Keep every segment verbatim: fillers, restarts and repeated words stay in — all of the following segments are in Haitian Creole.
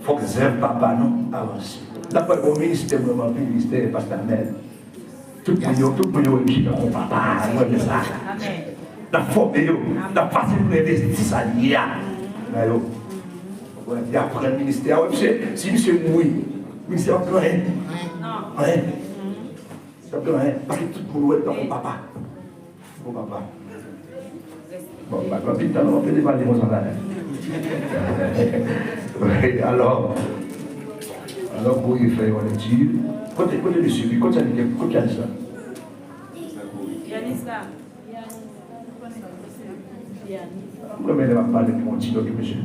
Fòk zèv papa nou avanse. N ap pale pou ministè mwen, anpil ministè pastè Amèl. Tout moun yo, tout moun yo wè misye tankou papa, mwen renmen sa. N ap fòme yo, n ap fasilite pou yo envesti sa li ye a nan yo. Wè, y ap pran ministè a, wè, misye, si misye mouri, ministè a p ap gen anyen. Anyen. Sa p gen anyen, paske tout moun wè l tankou papa. Bon, papa. Bon, papa, anpil tan, nou ap pede pale konsa la. Wi, alò, alò, pou yo fè yon lekti. Kote, kote mesye, wi, kote sa li ye, kote pianis la? Pianis la. M renmen lè m ap pale pou yon ti nòt, mesye.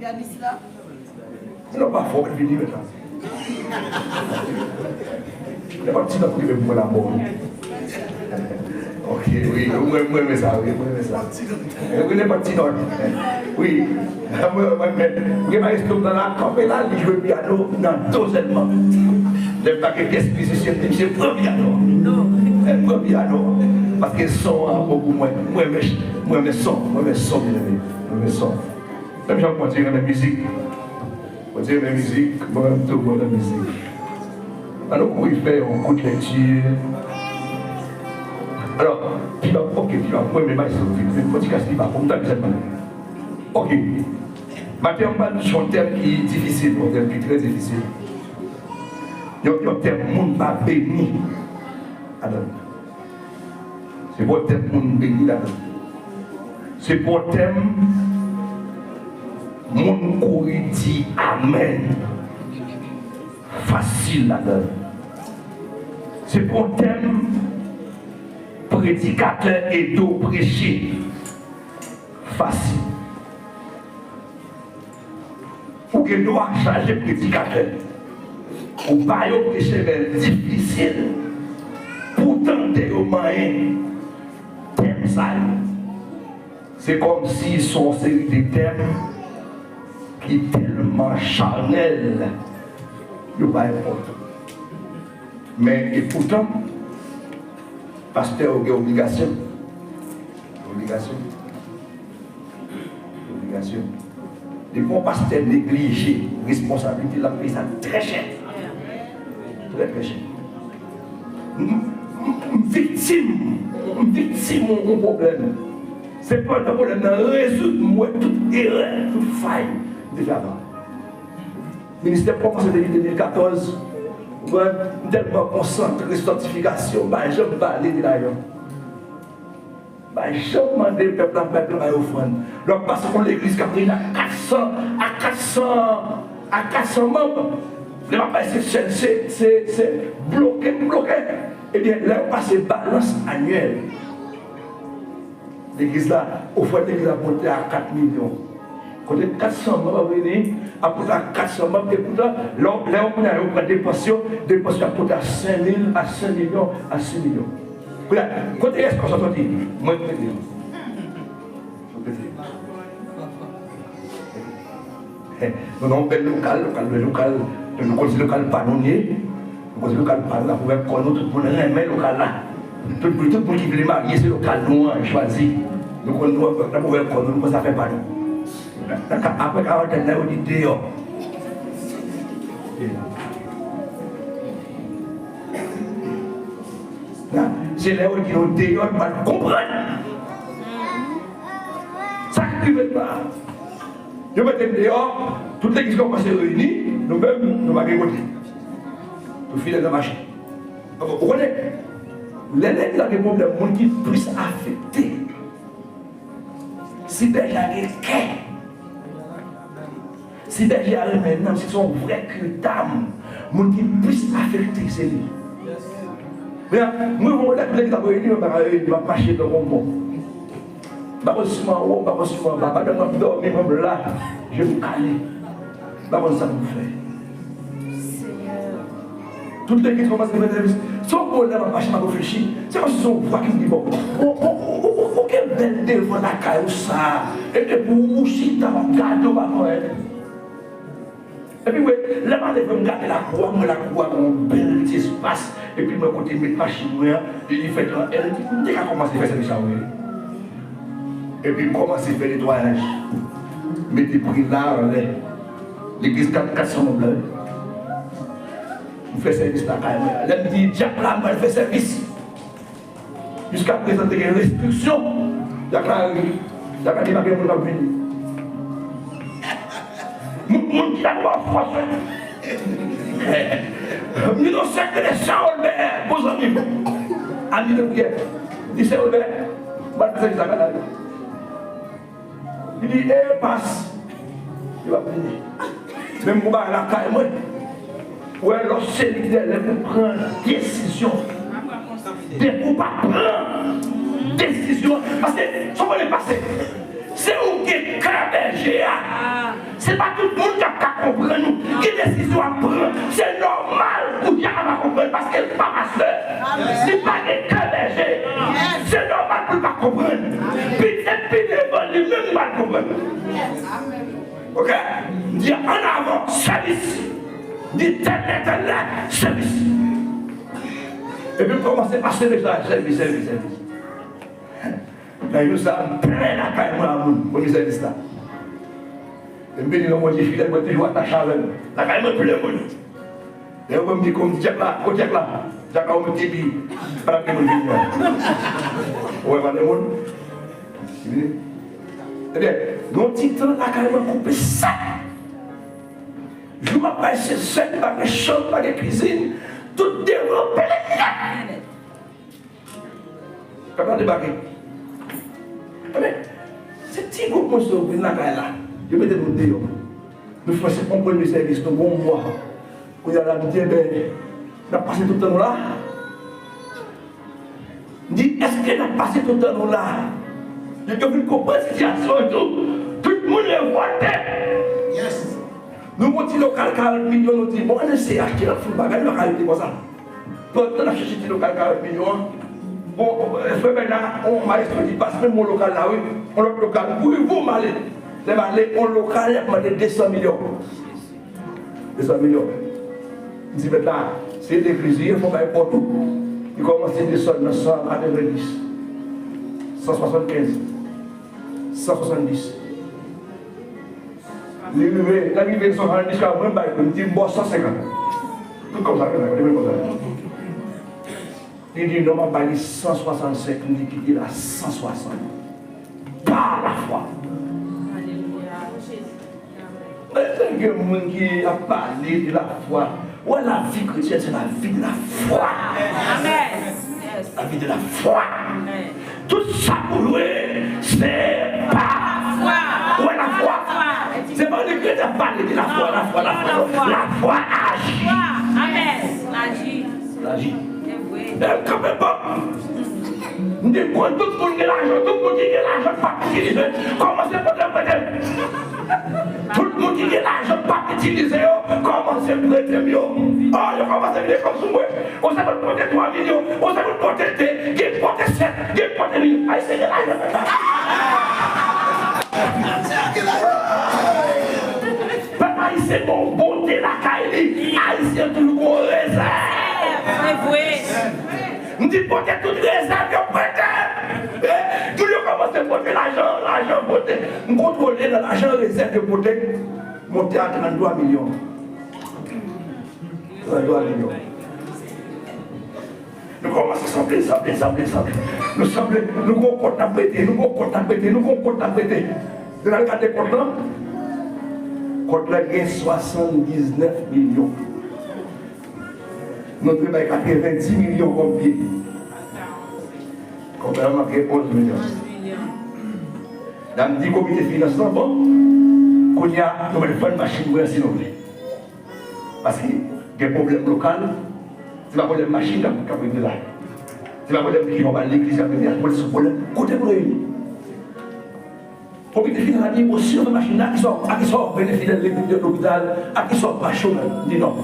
Pianis la. Non, pa fò, vini met la. Nenpòt ti nòt ki vle pou mwen la bon. Ok, wi, mwen, mwen renmen sa, wi, mwen renmen sa. Wi, nenpòt ti nòt. Wi, mwen, mwen, mwen, mwen, mwen, mwen, mwen, kanpe la, li jwe pyano nan do sèlman. Lè m pa gen pyès mizisyen, m di, "Misye, pran pyano." Pran pyano. Paske son an bon pou mwen. Mwen renmen, mwen renmen son, mwen renmen son, byeneme. Mwen renmen son. Menm jan Bondye renmen mizik. Bondye renmen mizik, mwen menm tou, mwen renmen mizik. Ann nou kouri fè yon kout lekti. Alò, pi ba, ok, pi ba, mwen menm, mwen menm, mwen ti kas pi ba, pou m ta di sèlman. Ok. Maten, m pral touche yon tèm ki difisil, yon tèm ki trè difisil. Yon, yon tèm moun pa beni. Adan. Se pou tèm moun beni ladan. Se pou tèm moun kouri di amèn fasil ladan. Se pou tèm predikatè ede w preche fasil. Ou gen dwa chaje predikatè. Ou ba yo preche, men l difisil pou tande yo manyen tèm sa yo. Se kòmsi se yon seri de tèm ki tèlman chanèl, yo pa enpòtan. Men, epoutan, pastè yo gen obligasyon. Obligasyon. Obligasyon. Depi yon pastè neglije responsablite l, l ap peye sa trè chè. Trè, trè chè. M, m, m viktim, m viktim yon, yon pwoblèm. Se pandan pwoblèm nan rezoud, m wè tout erè, tout fay m te fè avan. Ministè m kòmanse depi de mil katòz, m tèlman konsantre santifikasyon, m pa janm pale de lajan. M pa janm mande pèp la, pèp la bay ofrann. Lè w ap pase yon legliz k ap rele a kat san, a kat san, a kat san manm, lè m ap bay se, se, se, se, se bloke m bloke. Ebyen, lè yo pase balans anyèl legliz la, ofrann legliz la monte a kat milyon. Kote kat san manm ap reyini, ap monte a kat san manm, epoutan, lè, lè yo kounye a yo pran depans yo, depans yo ap monte a senk mil, a senk milyon, a sis milyon. Kounye a, kote rès kòb sa sòti? Mwen k mete yo. Mwen k mete yo. Nou nan yon bèl lokal, lokal, bèl lokal. Nou konn se lokal pa nou n ye. Nou konn se lokal pa nou, n ap ouvè kò nou, tout moun renmen lokal la. Tout, tout moun ki vle marye, se lokal nou an, chwazi. Nou konn nou, n ap ouvè kò nou, nou konn zafè pa nou. Nan, nan ka, apre karantèn nan, yo di deyò. Nan, se lè yo di nou deyò, nou pa t konprann. Sa k rive la? Yo mete m deyò, tout legliz kòmanse reyini, nou menm, nou pa gen kote. Nou file nan mache. Ou konnen, lè legliz la gen pwoblèm, moun ki plis afekte, si bèje a gen kè, si bèje a renmen nanm, si se yon vrè kri dam, moun ki plis afekte, se li. Men, mwen, mwen, lè legliz ap reyini, mwen pa ka reyini, m ap mache nan yon bon. M pa konn si m anwo, m pa konn si m anba. Pandan m ap dòmi, mwen m la, je m kale. M pa konn sa pou m fè. Tout legliz kòmanse fè sèvis. Se yon bon lè m ap mache, m ap reflechi. Se kòmsi se yon vwa ki di, bon, ou, ou, ou, ou, ou gen bèl devan lakay ou sa. E depi ou chita, w ap gade, w pa fè anyen. Epi, wi, lè m ale, m gade lakou a, m wè lakou a gen yon bèl ti espas. Epi, m wè kote m met machin mwen an, li, li fèt an L, m te ka kòmanse fè sèvis la, wi. Epi, m kòmanse fè netwayaj. Mete pri la anlè. Legliz kat, kat san manm la, wi. M fè sèvis lakay mwen. Lè m di dyab la, m pral fè sèvis. Jiskaprezan, te gen restriksyon. Dyab la, dyab la di pa gen moun k ap vini. Moun, moun ki ta gen fòs, wi. M gen yon sè ki rele Sè Olbè, bon zanmi m. Ami de priyè. Li di, Sè Olbè, m pral fè sèvis lakay la, wi. Li di, e pas, yo ap vini. Men m gon bagay lakay mwen. Ou wè, lè w se lidè, lè pou pran desizyon. Depi w pa pran desizyon, paske, sa w konnen pase, se ou gen kè bèje a. Se pa tout moun k ap ka konprann ou. Gen desizyon w ap pran. Se nòmal pou dyab la pa konprann paske l pa pastè. Li pa gen kè bèje. Se nòmal pou l pa konprann. Petèt pi devan li menm li pral konprann. Oke? M di an avan, sèvis. M di tèl lè, tèl lè, sèvis. Epi m kòmanse pase mesaj, sèvis, sèvis, sèvis. Nan jou sa, m plen lakay mwen a moun, premye sèvis la. E m beni nan Bondye fidèl, mwen toujou atache avè l. Lakay mwen plen moun. Lè yo ban m mikwo, m di, Djak la, kot Djak la? Djak la, ou mete epi pa t ap gen moun vini an. Ou wè, pa de moun. Ebyen, yon ti tan lakay mwen koupe sèk. Jou m ap bay se sèk, pa gen chanm, pa gen kwizin, tout devlope nèt. Pèp la debake. Ebyen, se ti gwoup moun sa yo vin lakay la. Yo mete nou deyò. Nou fè se yon premye sèvis, nou gon mwa. Kounye a la, m di, enben, n ap pase tout tan nou la? M di, èske n ap pase tout tan nou la? Yo te vin konprann sitiyasyon an tou. Tout moun revòlte. Yes. Nou gon ti lokal karant milyon, nou di, bon, ann eseye achte, n ap fè yon bagay, nou pa ka rete konsa. Pandan n ap chèche ti lokal karant milyon an, bon, frè Bèna, yon mayestwo di, pase menm yon lokal la, wi, yon lòt lokal. Wi, wi, m ale. Lè m ale, yon lokal, y ap mande de san milyon. De san milyon. M di, mèt la, se legliz li ye, fò bay pòt ou. Li kòmanse desann nan san katrevenndis, san swasannkenz, san swasanndis. Li rive, lè l rive san swasanndis, mwen bay pou m di, m ba w san senkant. Tout kòb sa, mwen bay, mwen konsa. Li di, non, m ap ba li san swasannsenk, m di, kite l a san swasant. Pa lafwa. Alelouya. Jezi. Men, gen moun ki ap pale de lafwa. Ou wè, lavi kretyèn, se lavi de lafwa. Amèn. Lavi de lafwa. Amèn. Tout sa pou jwe, se pa. Ou wè lafwa? Se pa de kretyen ap pale de lafwa, lafwa, lafwa, non. Lafwa aji. Amèn. Aji. Aji. Se vre. Lè m kanpe bò, m di, bon, tout moun gen lajan, tout moun ki gen lajan pa itilize, kòmanse pote prete m. Tout moun ki gen lajan pa itilize yo, kòmanse prete m yo. O, yo kòmanse vin ekòb sou mwen. Yon sèl moun pote twa milyon, yon sèl moun pote de, gen pote sèt, gen pote uit. Ayisyen gen lajan. Pèp ayisyen gon bonte lakay li. Ayisyen toujou gon rezèv. Se vre. M di pote tout rezèv yo prete. Eh, tout yo kòmanse pote lajan, lajan pote. M kontwole nan lajan rezèv yo pote, monte a tranntwa milyon. Tranntwa milyon. Nou kòmanse sanble, sanble, sanble, sanble. Nou sanble, nou gon kont n ap prete, nou gon kont n ap prete, nou gon kont n ap prete. Lè n al gade kont lan, kont lan gen swasanndiznèf milyon. Nou dwe bay katrevendis milyon kòm pye. Kòb la manke onz milyon. Dam di komite finans lan, bon, kounye a, nou mèt vann machin mwen si nou vle. Paske gen pwoblèm lokal, se pa pwoblèm machin k ap, k ap regle la. Se pa pwoblèm ki fò pa legliz k ap regle la, se pwoblèm kote pou reyini. Komite finans la di, bon, si nou fè machin nan, a kisa w, a kisa w vende fidèl legliz, lopital, a kisa w mache w menm? M di non.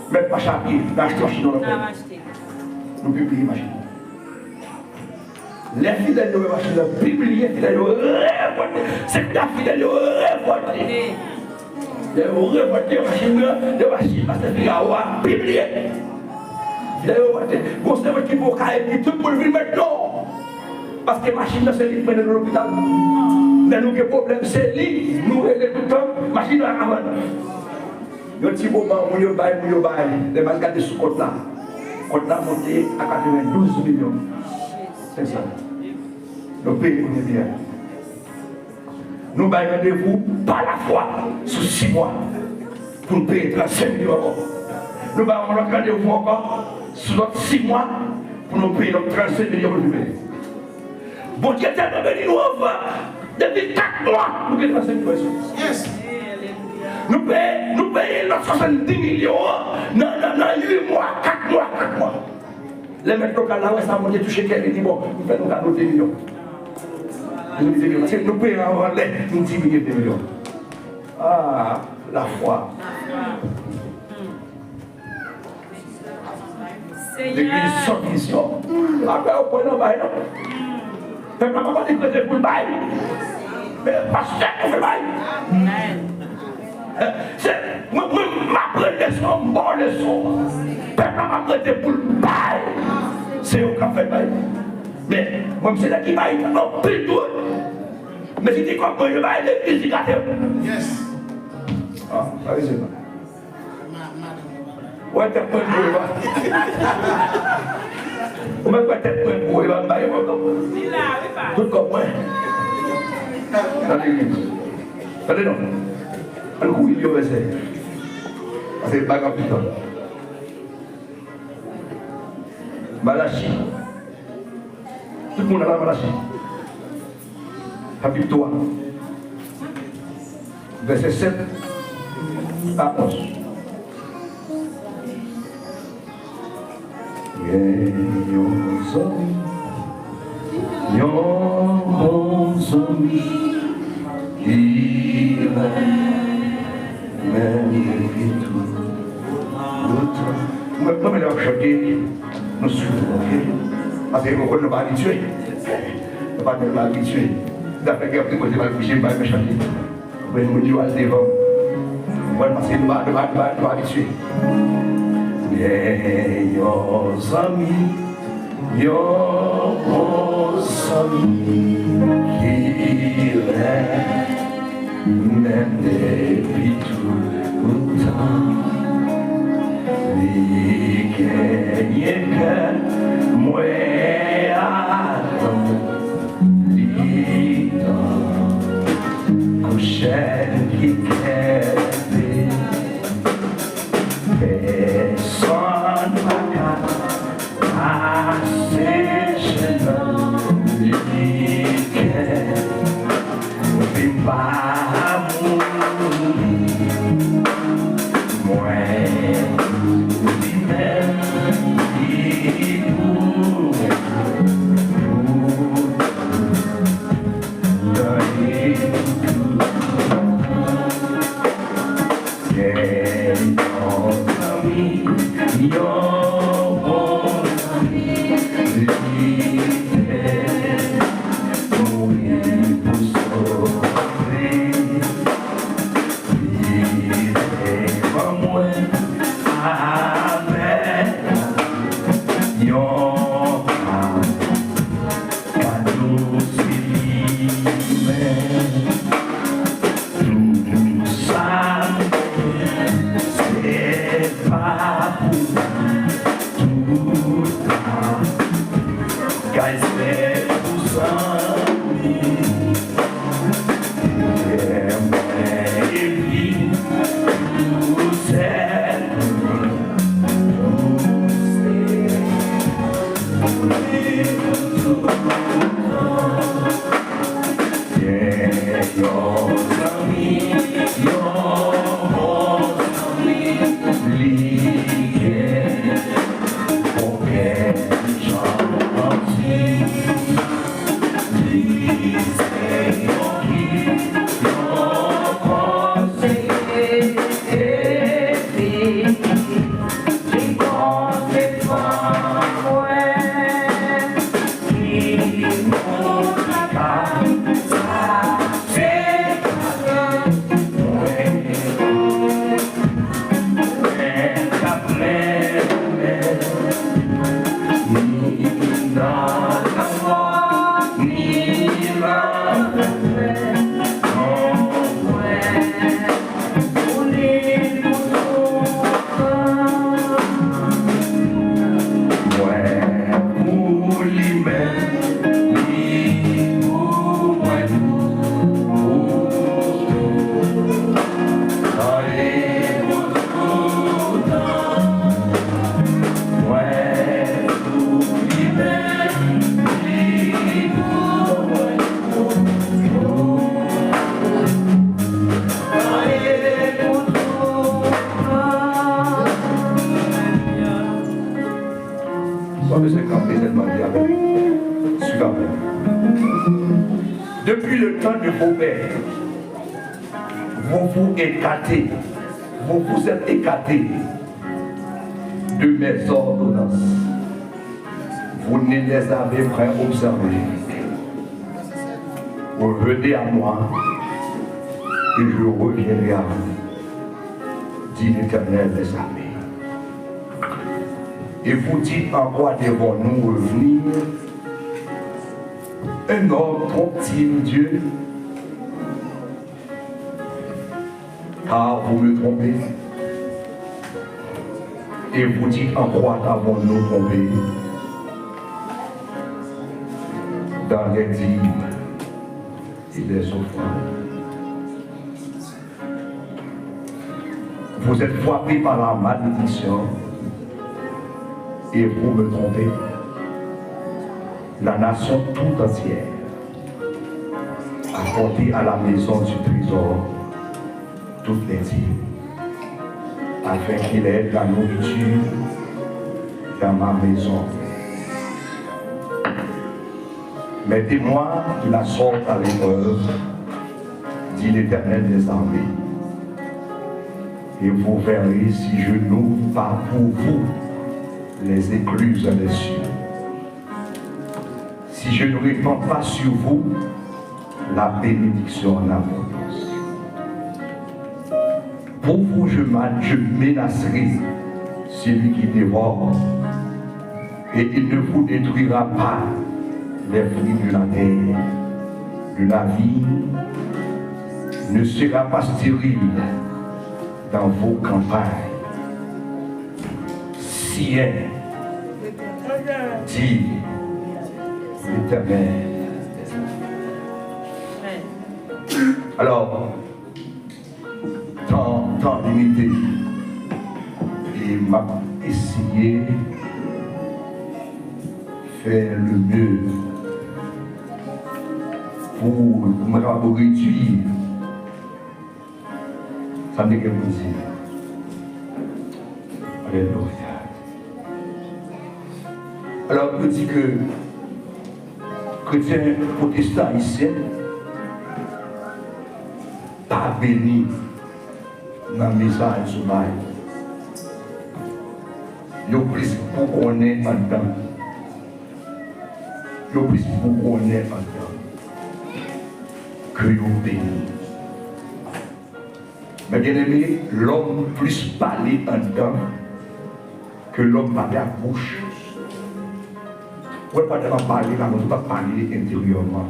Mèt mache a pye, n a achte machin nan lòt bò. Nou pibliye machin nan. Lè fidèl yo wè machin nan pibliye, fidèl yo revòlte. Se kounya fidèl yo revòlte. Lè yo revòlte, machin nan, yo mache, pastè Firawo a pibliye. Fidèl yo revòlte. Gon sèvant ki poko ka epi tout moun vin mèt non. Paske machin nan se li k mennen nou lopital. Lè nou gen pwoblèm, se li nou rele tout tan, machin nan avan nou. Yon ti moman, moun yo bay, moun yo bay. Lè m al gade sou kont la, kont la monte a katrevendouz milyon senk san. Nou peye kounye byen. Nou bay randevou pa lafwa sou sis mwa pou n peye trannsenk milyon ankò. Nou bay yon lòt randevou ankò sou lòt sis mwa pou nou peye lòt trannsenk milyon pou nou peye. Bondye tèlman beni nou anvan, depi kat mwa, nou gen trannsenk milyon sou. Yes. Nou peye, nou peye lòt swasanndis milyon an nan, nan, nan uit mwa, kat mwa, kat mwa. Lè mèt lokal la wè sa, Bondye touche kè li, li di, "Bon, m fè nou kado de milyon." Nou di, "De milyon." Paske nou peye anvan lè, nou diminye de milyon. Ah, lafwa. Legliz san vizyon. Apre yo pran nan bay, non. Pèp la pa konn ki kote pou l bay. Men pastè pou fè bay. Se, mwen, mwen, m aprann leson, m ba w leson. Pèp la pa prete pou l bay. Se yo k ap fè bay. Men, mwen, m se nèg ki bay anpil tou. Men si te kòb mwen, yo bay legliz, li gate m. Yes. Ah, sa vle di. Ou wè tèt mwen gwo, e pa. Ou mèt wè tèt mwen gwo, e pa m bay yo kòb. Tout kòb mwen. Tande, tande non. Ann kouri li yo vèsè. Paske m pa gen anpil tan. Malachi. Tout moun al nan Malachi. Chapit twa, vèsè sèt a onz. Gen yon zanmi, yon bon zanmi ki la menm depi tout tan. Mwen, mwen, lè w ap chante, nou swiv, oke? Paske nou konn nou pa abitye. Nou pa tèlman abitye. Dapre gen anpil kote m al preche, m pa renmen chante. Mwen, moun yo al devan m. Mwen, paske nou pa, nou pa, nou pa, nou pa abitye. Men yon zanmi, yon bon zanmi ki la menm depi tout tan. Li genyen kè mwen atann li tankou chèn ki kenbe. Pèsonn pa ka Aseche nan likè, vin pa mouri. Mwen, li menm, li pou mwen, pou tan e pou tout tan. Depuis le temps de vos pères, vous vous écartez, vous vous êtes écartés de mes ordonnances. Vous ne les avez point observées. Revenez à moi, et je reviendrai à vous, dit l'Éternel des armées. Et vous dites, en quoi devons-nous revenir? Un homme trompe-t-il Dieu? Car vous me trompez. Et vous dites, en quoi t'avons-nous trompé? Dans les dîmes et les offrandes. Vous êtes frappés par la malédiction et vous me trompez. La nation tout entière a porté à la maison du trésor toutes les dîmes, afin qu'il y ait de la nourriture dans ma maison. Mettez-moi de la sorte à l'épreuve, dit l'Éternel des armées, et vous verrez si je n'ouvre pas pour vous les écluses des cieux, si je ne répands pas sur vous la bénédiction en abondance. Pour vous, je, ma- je menacerai celui qui dévore, et il ne vous détruira pas les fruits de la terre. De la vigne ne sera pas stérile dans vos campagnes. Si est dit l'Éternel. Alò, tan, tan limite. E m ap eseye fè le mieux pou mwen kapab redui sa m te gen pou di. Alelouya. Alò, yo di ke kretyen pwotestan ayisyen pa beni nan mesaj yo bay. Yo plis bougonnen anndan. Yo plis bougonnen anndan ke yo beni. Men byeneme, lòm plis pale anndan ke lòm pale ak bouch. Ou wè, pandan m ap pale la, mwen tout ap pale enteryèman.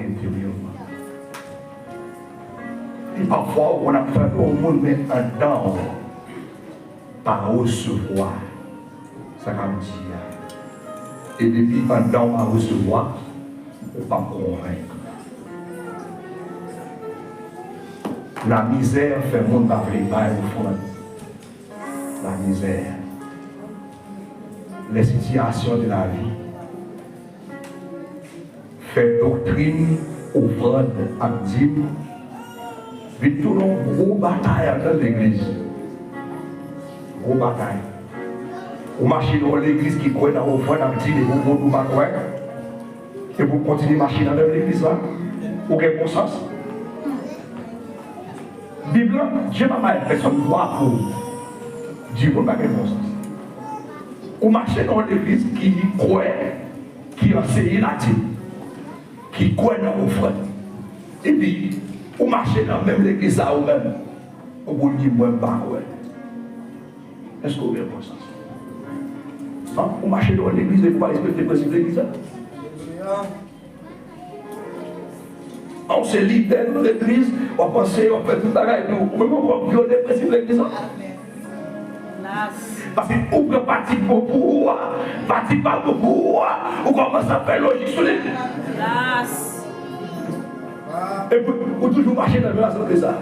Enteryèman. E pafwa, ou konn ap tande yon moun, men anndan w pa resevwa sa k ap di a. E depi anndan w pa resevwa, ou p ap konvenk. Lamizè fè moun pa vle bay ofrann. Lamizè. Les situations de la vie fè doktrin ofrann ak dim vin tounen yon gwo batay anndan legliz. Gwo batay. Ou mache nan yon legliz ki kwè nan ofrann ak dim epi w montre w pa kwè, epi w kontinye mache nan menm legliz la, ou gen konsans? Bib la, Dieu m'a mal personne droit pou di moun pa gen konsans. Ou mache nan yon legliz ki kwè, ki anseye latin, ki kwè nan ofrann. Epi, ou mache nan menm legliz sa ou menm, ou pou di mwen pa kwè. Èske ou gen konsans? Non, ou mache nan yon legliz epi ou pa respekte prensip legliz la. An, ou se lidè nan legliz, w ap anseye, w ap fè tout bagay, epi ou menm ou ap vyole prensip legliz la. Paske ou pran pati k bon pou ou a, pati k pa bon pou ou a, ou kòmanse ap fè lojik sou li. Epi ou toujou mache nan menm asante sa.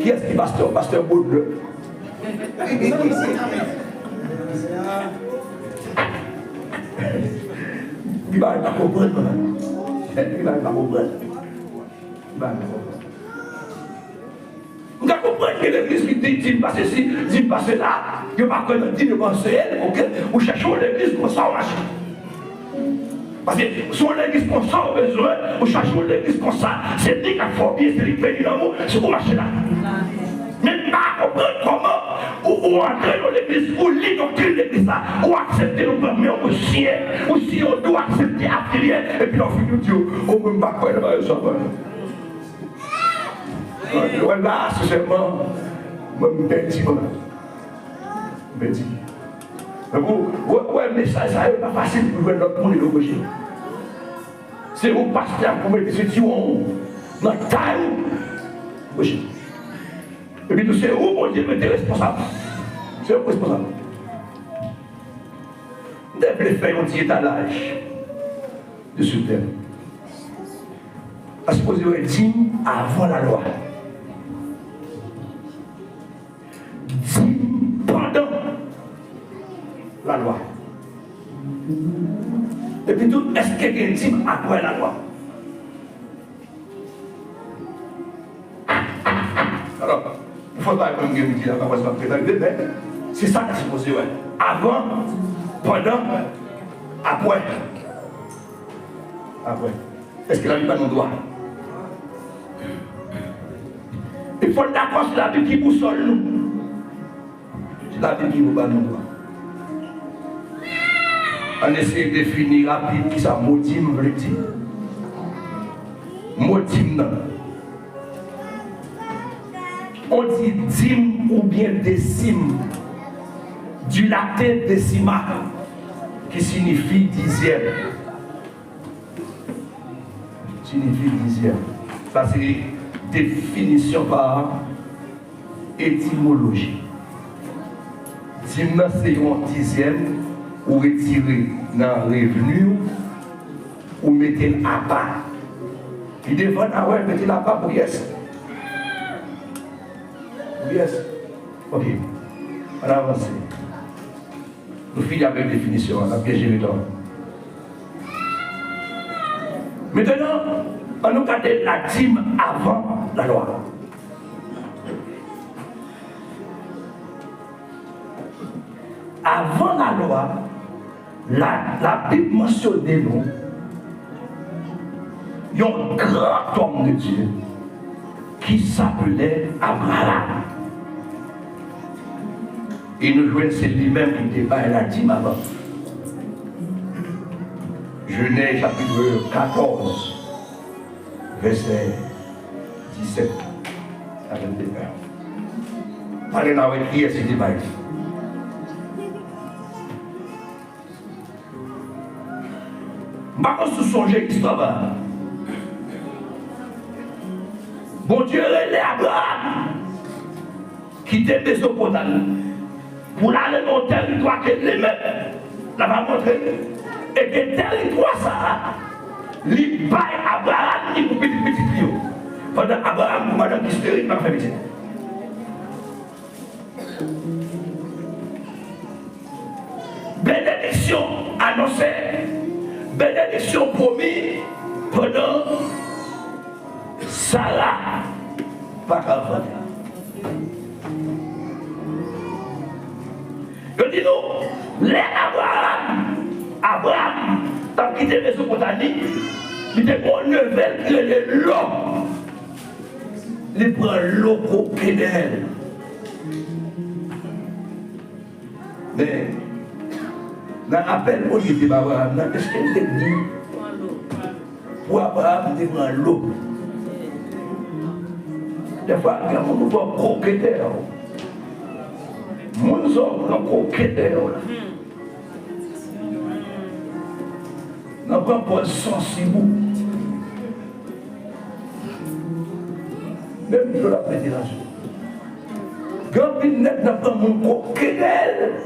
Kiyès ki pastè w? Pastè Baudelaire. Li pa, li pa konprann, non. Li pa, li pa konprann. Li pa, li pa konprann. M ka konprann gen legliz ki di, di m pa sesi, di m pa sela, yo pa kwè nan dim, yo pa anseye l, oke? Ou chèche yon legliz konsa, ou mache. Paske se yon legliz konsa ou bezwen, ou chache yon legliz konsa, se li k ap fè w byen, se li k beni nanm ou, se pou mache la. Men m pa konprann kòman ou, ou antre nan legliz, ou li doktrin legliz la, ou aksepte l, ou pran men w, ou siyen, ou siyen, ou di w aksepte afilye, epi lè w fini, ou di, o, mwen m pa kwè nan bagay sa, mwen. Mwen la, sensèman, mwen m pèdi, mwen. M pèdi. Men pou, wè, wè, mesaj sa yo pa fasil pou jwenn lòt moun, yo gwoje. Se ou pastè a pou mete sentiwon ou nan tay ou. Gwoje. Epi tou, se ou Bondye mete responsab. Se ou responsab. M te vle fè yon ti etalaj de sou tèm. A sipoze wè dim avan lalwa. Dim pandan lalwa. Epi tou, èske gen dim apre lalwa? Alò, pou fòs bagay mwen gen pou di la, pa wè sa m te rive, men se sa k sipoze wè. Avan, pandan, apre. Apre. Èske Labib ba nou dwa? E fò n dakò se Labib ki bousòl nou. Se Labib ki pou ba nou dwa. Ann eseye defini rapid kisa mo dim vle di. Mo dim nan. On di dim oubyen desim, du latin decima, ki siyifi dizyèm. Siyifi dizyèm. Sa se definisyon pa etimoloji. Dim nan se yon dizyèm ou retire nan revni w, ou mete l apa. Li devan a wè, mete l apa pou yès. Pou yès. Ok. Ann avanse. Nou fini avèk definisyon an, n ap byen jere tan. Mentnan, ann nou gade ladim avan lalwa. Avan lalwa, la, Labib mansyone nou yon gran òm de Dye ki sapele Abraram. E nou jwenn se li menm ki te bay ladim avan. Jenèz chapit katòz, vèsè disèt a vennde. Pale la wè kiyès ki te bay li. M pa konn si w sonje istwa Abraram. Bondye rele Abraram kite Mezopotami pou l ale nan yon tèritwa ke li menm l ap montre l. E ke tèritwa sa a, li bay Abraram li pou pitit pitit li yo. Pandan Abraram pou madanm ki steril pa ka fè pitit. Benediksyon anonse, benediksyon pwomi pandan Sara pa ka anfante. Yo di nou, lè Abraram, Abraram t ap kite Mezopotami, li te gen yon nevè l ki rele Lò. Li pran Lò koke dèyè l. Men, nan apèl Bondye te ba Abraram nan, èske l te di pou Abraram te pran Lò? Dèfwa, gen moun ou pran koke dèyè w. Moun sa w pran koke dèyè w la. Nan pran pòz sansib ou. Menm jan l ap mete nan sou. Gen anpil nèg nan pran moun koke dèyè l,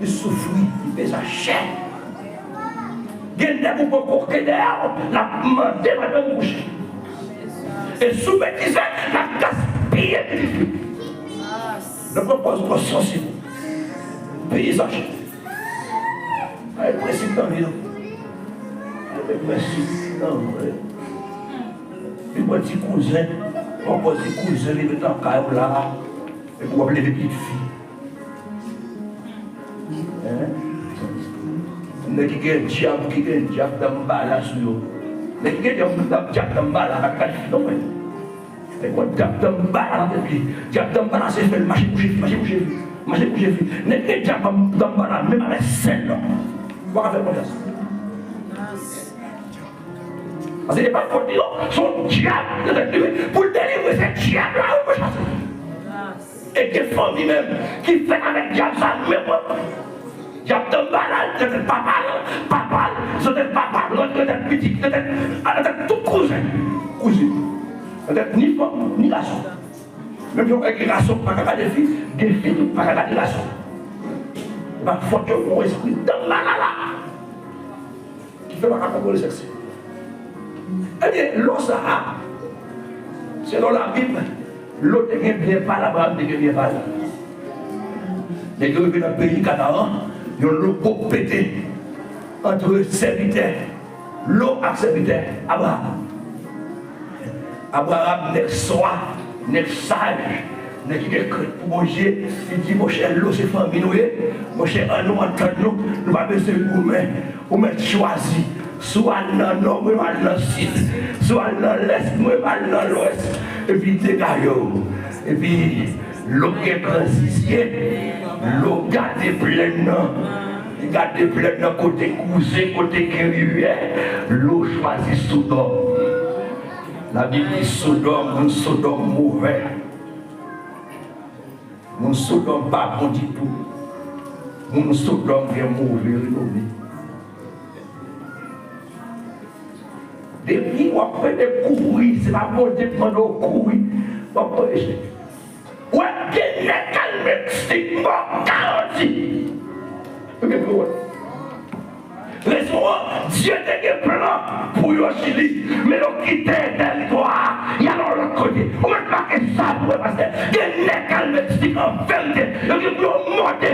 li soufri, li peze chè. Gen nèg ou pran koke dèyè w, l ap mande madanm kouche. E sou betize, l ap gaspiye pitit li. Nan pran pòz kò sansib. Peye sa chè. Ay, prensip nan vi, non. Ay, men prensip nan vi. Li pran ti kouzen, pran pòz ti kouzen, li met nan kay ou la. Epi w ap leve pitit fi. Hein? Nèg ki gen dyab, ki gen dyab Danmbala sou yo. Nèg ki gen dyab, dyab Danmbala, pa ka di non, men. Nèg wè dyab Danmbala nan tèt li. Dyab Danmbala se fè l mache kouche fi, mache kouche fi, mache kouche fi. Nèg ki gen dyab Danmbala, menm avèk sèl non. Ou pa ka fè konfyans. Paske e pa fòt li non, se yon dyab nan tèt li wi. Pou l delivre, se dyab la wi pou chase. E gen fanmi menm ki fèt avèk dyab sa menm wi. Dyab Danmbala nan tèt papa l, papa l, nan tèt papa l, nan tèt pitit, nan tèt, nan tèt tout kouzen, kouzin. Nan tèt ni fanm, ni gason. Menm jan w wè gen gason ki pa ka gade fi, gen fi tou ki pa ka gade gason. E pa fòt yo, gon espri Danmbala la. Ki fè pa ka kontwole sèks li. Ebyen, lo sa a, selon Labib, lo te gen byen pa l, Abraram te gen byen pa l. Nèg yo rive nan peyi Kanaran, yon lo gwo pete ant sèvitè lo ak sèvitè Abraram. Abraram, nèg swa, nèg saj, nèg ki gen krent pou Bondye, li di, monchè, lo se fanmi nou ye, monchè, ann nou antann nou, nou pa bezwen goumen, ou mèt chwazi, si w al nan nò, mwen m al nan sid, si w al nan lès, mwen m al nan lwès, epi degaje w, epi lo gen gran zizye, lo gade plèn nan, li gade plèn nan kote kouzen, kote gen rivyè, lo chwazi Sodòm. Labib di Sodòm, moun Sodòm move. Moun Sodòm pa bon ditou. Moun Sodòm gen move renome. Depi w ap pede kouri, se pa Bondye ki mande w kouri, w ap preche. Wè, gen nèg k al Meksik, m ba w garanti. Ou gen pou wè. Rezon an, Dye te gen plan pou yo Chili, men yo kite tèritwa a, y al yon lòt kote. Ou mèt make sa pou wè, pastè. Gen nèg k al Meksik an verite, yo gen pou yo monte.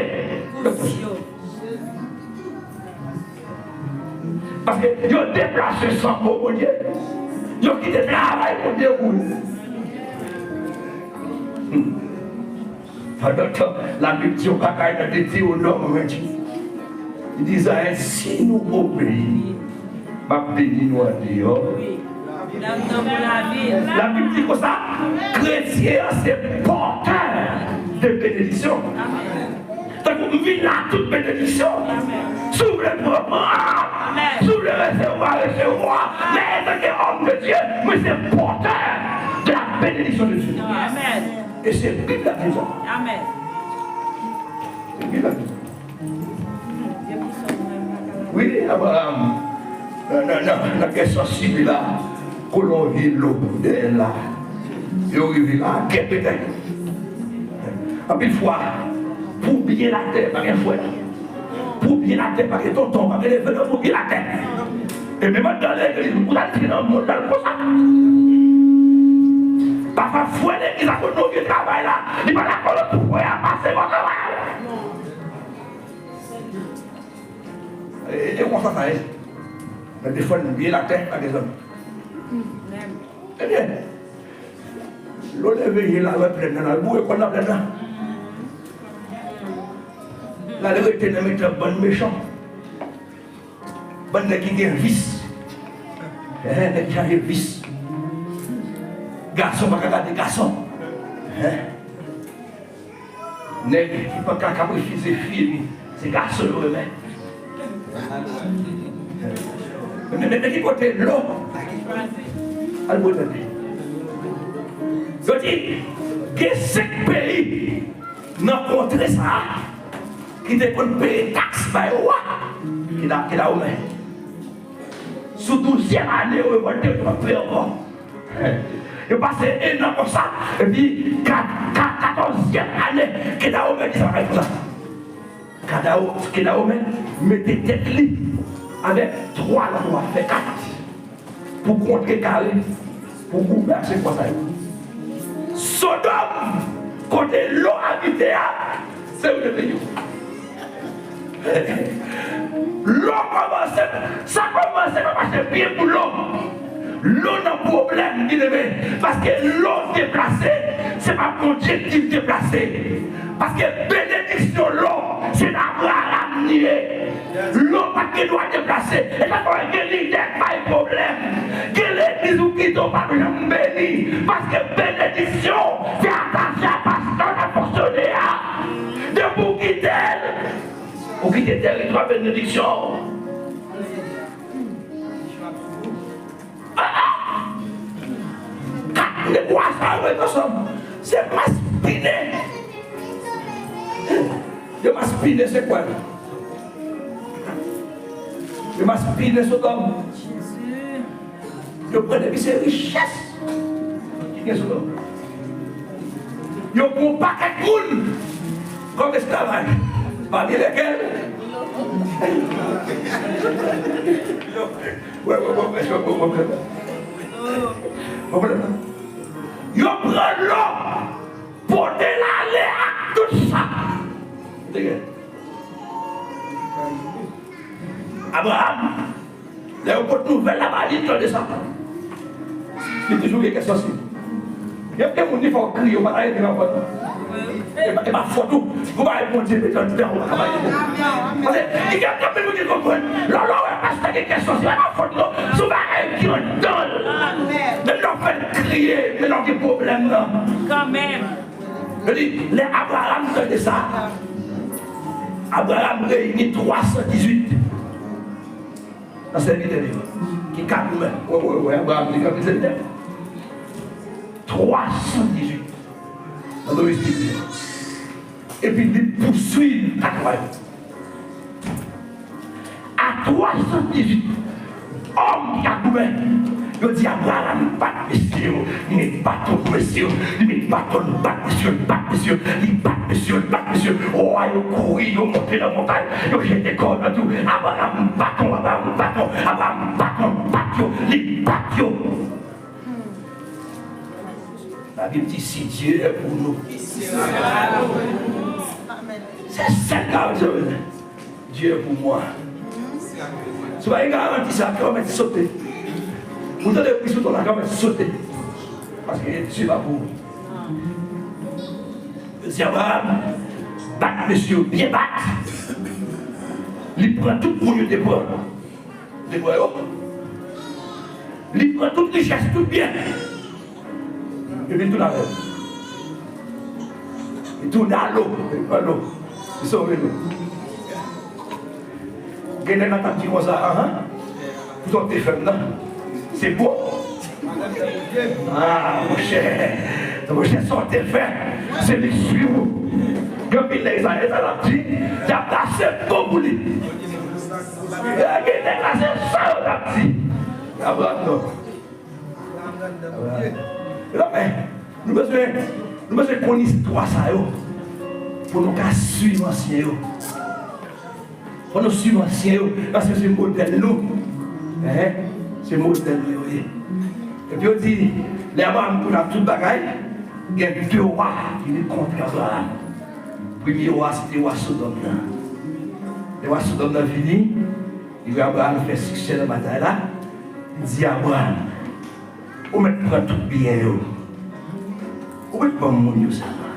Paske yo deplase san o Bondye. Yo kite travay Bondye pou yo. Pandan tan, Labib di yon bagay nan Detewonòm venntuit. Li di, Izrayèl, si nou obeyi, m ap beni nou andeyò. Labib di konsa, kretyen an se pòtè de benediksyon. Tankou m vin la, tout benediksyon. Si w vle pran, pran. Si w vle resevwa, resevwa. Men antanke òm de Dye, mwen se pòtè de la bénédiction de Dieu. E se Bib la ki di sa. Se Bib la ki di sa. Wi, Abraram, nan, nan, nan, nan kè sansib la, kolon vye lo dèyè l la. Yo rive la, kè pete. Anpil fwa, pou byen latè, pa gen frè. Pou byen latè, pa gen tonton, pa gen nevè, non, pou byen latè. E menm anndan legliz, ou ta di nan mond la konsa. Pafwa, frè legliz la konn nou vye travay la, li pa dakò lòt frè a pase bò travay la. E, e konsa sa ye. Nan defann byen latè, pa gen zanmi. Ebyen, lè w leve je l la, wè plèn nan, l al boure kò l nan plèn nan. L al rete nan mitan bann mechan. Bann nèg ki gen vis. Hen, nèg ki chaje vis. Gason pa ka gade gason. Hen. Nèg ki pa ka, ka refize fi li, se gason yo renmen. Men, men, men ki kote lo? Al pou tande. Yo di, gen senk peyi nan kontre sa a ki te konn peye taks bay wa ki la, ki la Women. Sou douzyèm ane, yo revòlte, yo pa peye ankò. Yo pase en an konsa, epi ka, ka, katòzyèm ane, Kedawomè di sa pa fèt konsa. Kadawo-, Kedawomè mete tèt li avèk twa lòt wa, fè kat, pou kontrekare, pou goumen ak senk wa sa yo. Sodòm, kote lo abite a, se yo te peye. Lo kòmanse, sa kòmanse pa mache byen pou lo. Lo nan pwoblèm, byeneme, paske lo deplase, se pa Bondye ki deplase. Paske benediksyon lo, se nan Abraram li ye. Lo pa t gen dwa deplase. E sa fè w gen lidè k bay pwoblèm. Gen legliz ou kite, w p ap janm beni. Paske benediksyon se atache a pastè w t ap fonksyone a. Depi w kite l, ou kite teritwa benediksyon. Ah, ah! Kat negwa sa yo ret ansanm. Se maspinen. Yo maspinen, se kwè. Yo maspinen Sodòm. Yo pran depi se richès ki gen Sodòm. Yo pran yon pakèt moun kòm esklavaj. Pami lekel? Wè, wè, wè, wè, wè, wè, wè. Wè, wè, wè. Yo pran lò, pote l ale ak tout sa. Tande. Abraram, lè yo pot nouvèl la ba li, li tande sa. Li toujou gen kè sansib. Gen, gen moun, li fè w kriye, ou pa ta rete nan pòt. E pa, e pa fòt ou. Ou pa Bondye mete anndan ou pa ka bay bon. Paske li gen anpil moun ki konprann. Lè, lè w wè pastè gen kè sansib, e pa fòt non. Se yon bagay ki anndan l. Menm lè w fè l kriye, menm lè w gen pwoblèm nan. Kanmenm. Yo di, lè Abraram tande sa, Abraram reyini twa san dizuit. Nan sèvitè li yo, ki ka goumen. Wè, wè, wè, Abraram te gen anpil sèvitè. Twa san dizuit. Nan domestik li yo. Epi li pouswiv katwa yo. A twa san dizuit, òm ki ka goumen. Yo di Abraram bat mesye yo, li met baton pou mesye yo, li met baton, li bat mesye yo, li bat mesye yo, li bat mesye yo, li bat mesye yo. Wa yo kouri, yo monte nan montay, yo jete kò yo nan twou. Abraram baton, Abraram baton, Abraram baton, bat yo, li bat yo. Labib di, si Dye pou nou. Se sèl garanti sa yo bezwen. Dye pou mwen. Si w pa gen garanti sa, kè w mèt sote. Ou tande pri sou ton la, kè w mèt sote. Paske Dye pa pou ou. Yo di Abraram, bat mesye yo, byen bat. Li pran tout moun yo te pran. Li pran yo. Li pran tout richès, tout byen. Epi li tounen avè l. Li tounen a lo. Li pran lo. Li sove lo. Gen nèg la t ap di konsa, anhan. Poutan w te fè m nan. Se bon. Ah, monchè. Monchè, sa w te fè, se li swiv ou. Gen anpil nèg sa, e sa l ap di, y ap pase bon pou li. E gen nèg la, se sa yo t ap di. Abraram non. Abraram. E non, men, nou bezwen, nou bezwen konn istwa sa yo pou nou ka swiv ansyen yo. Fò nou swiv ansyen yo, paske se modèl nou. Hein? Se modèl nou yo ye. Epi yo di, lè Abraram konnen tout bagay, gen de wa ki vin kont Abraram. Premye wa, se te wa Sodòm nan. Lè wa Sodòm nan vini, li wè Abraram fè siksè nan batay la, li di Abraram, ou mèt pran tout byen yo. Ou mèt ban m moun yo sèlman.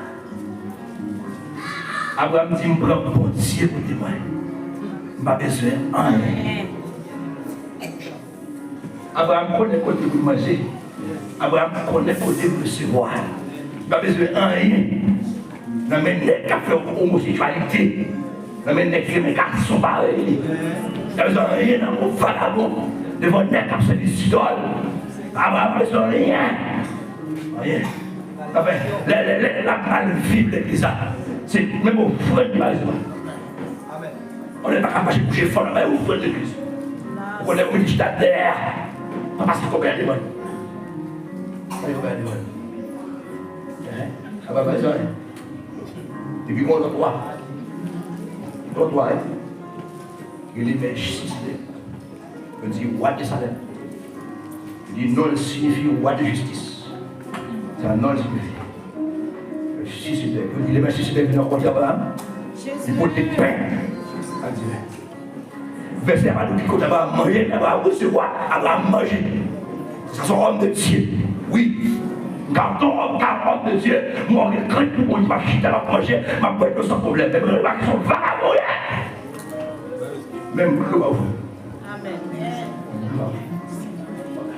Abraram di, m pran Bondye pou temwen. M pa bezwen anyen. Abraram konnen kote pou l manje. Abraram konnen kote pou l resevwa. Li pa bezwen anyen nan men nèg k ap fè omoseksyalite, nan men nèg ki renmen gason parèy li. Li pa bezwen anyen nan men vagabon, devan nèg k ap sèvi zidòl. Abraram pa bezwen anyen. Anyen. Anfen, lè, lè, lè l ap mal viv legliz la, se menm ofrann li pa resevwa. Ou konnen pa ka mache kouche fò nan bay ofrann legliz. Ou konnen ou mete chita dèyè a. Pa pase kòb la devan. Pase kòb la devan. Hein? Sa pa bay sa, hein? Epi gon lòt wa. Lòt wa, hein? Rele Mèlchisedèk. Yo di wa de Salèm. Yo di non l siyifi wa de jistis. Se sa non l siyifi. Mèlchisedèk. Yo di lè Mèlchisedèk vin rankontre Abraram, li pote pen ak diven. Vèsè a pa di w ki kote Abraram manje, Abraram resevwa, Abraram manje. Sa se yon òm de Dye. Wi. Gade yon òm, gade yon òm de Dye. Mwen gen krent pou Bondye, m ap chita, m ap manje, m ap bwè dlo san pwoblèm. Men mwen pa kesyon vagabon ye. Menm pou yo ba ou. Amèn.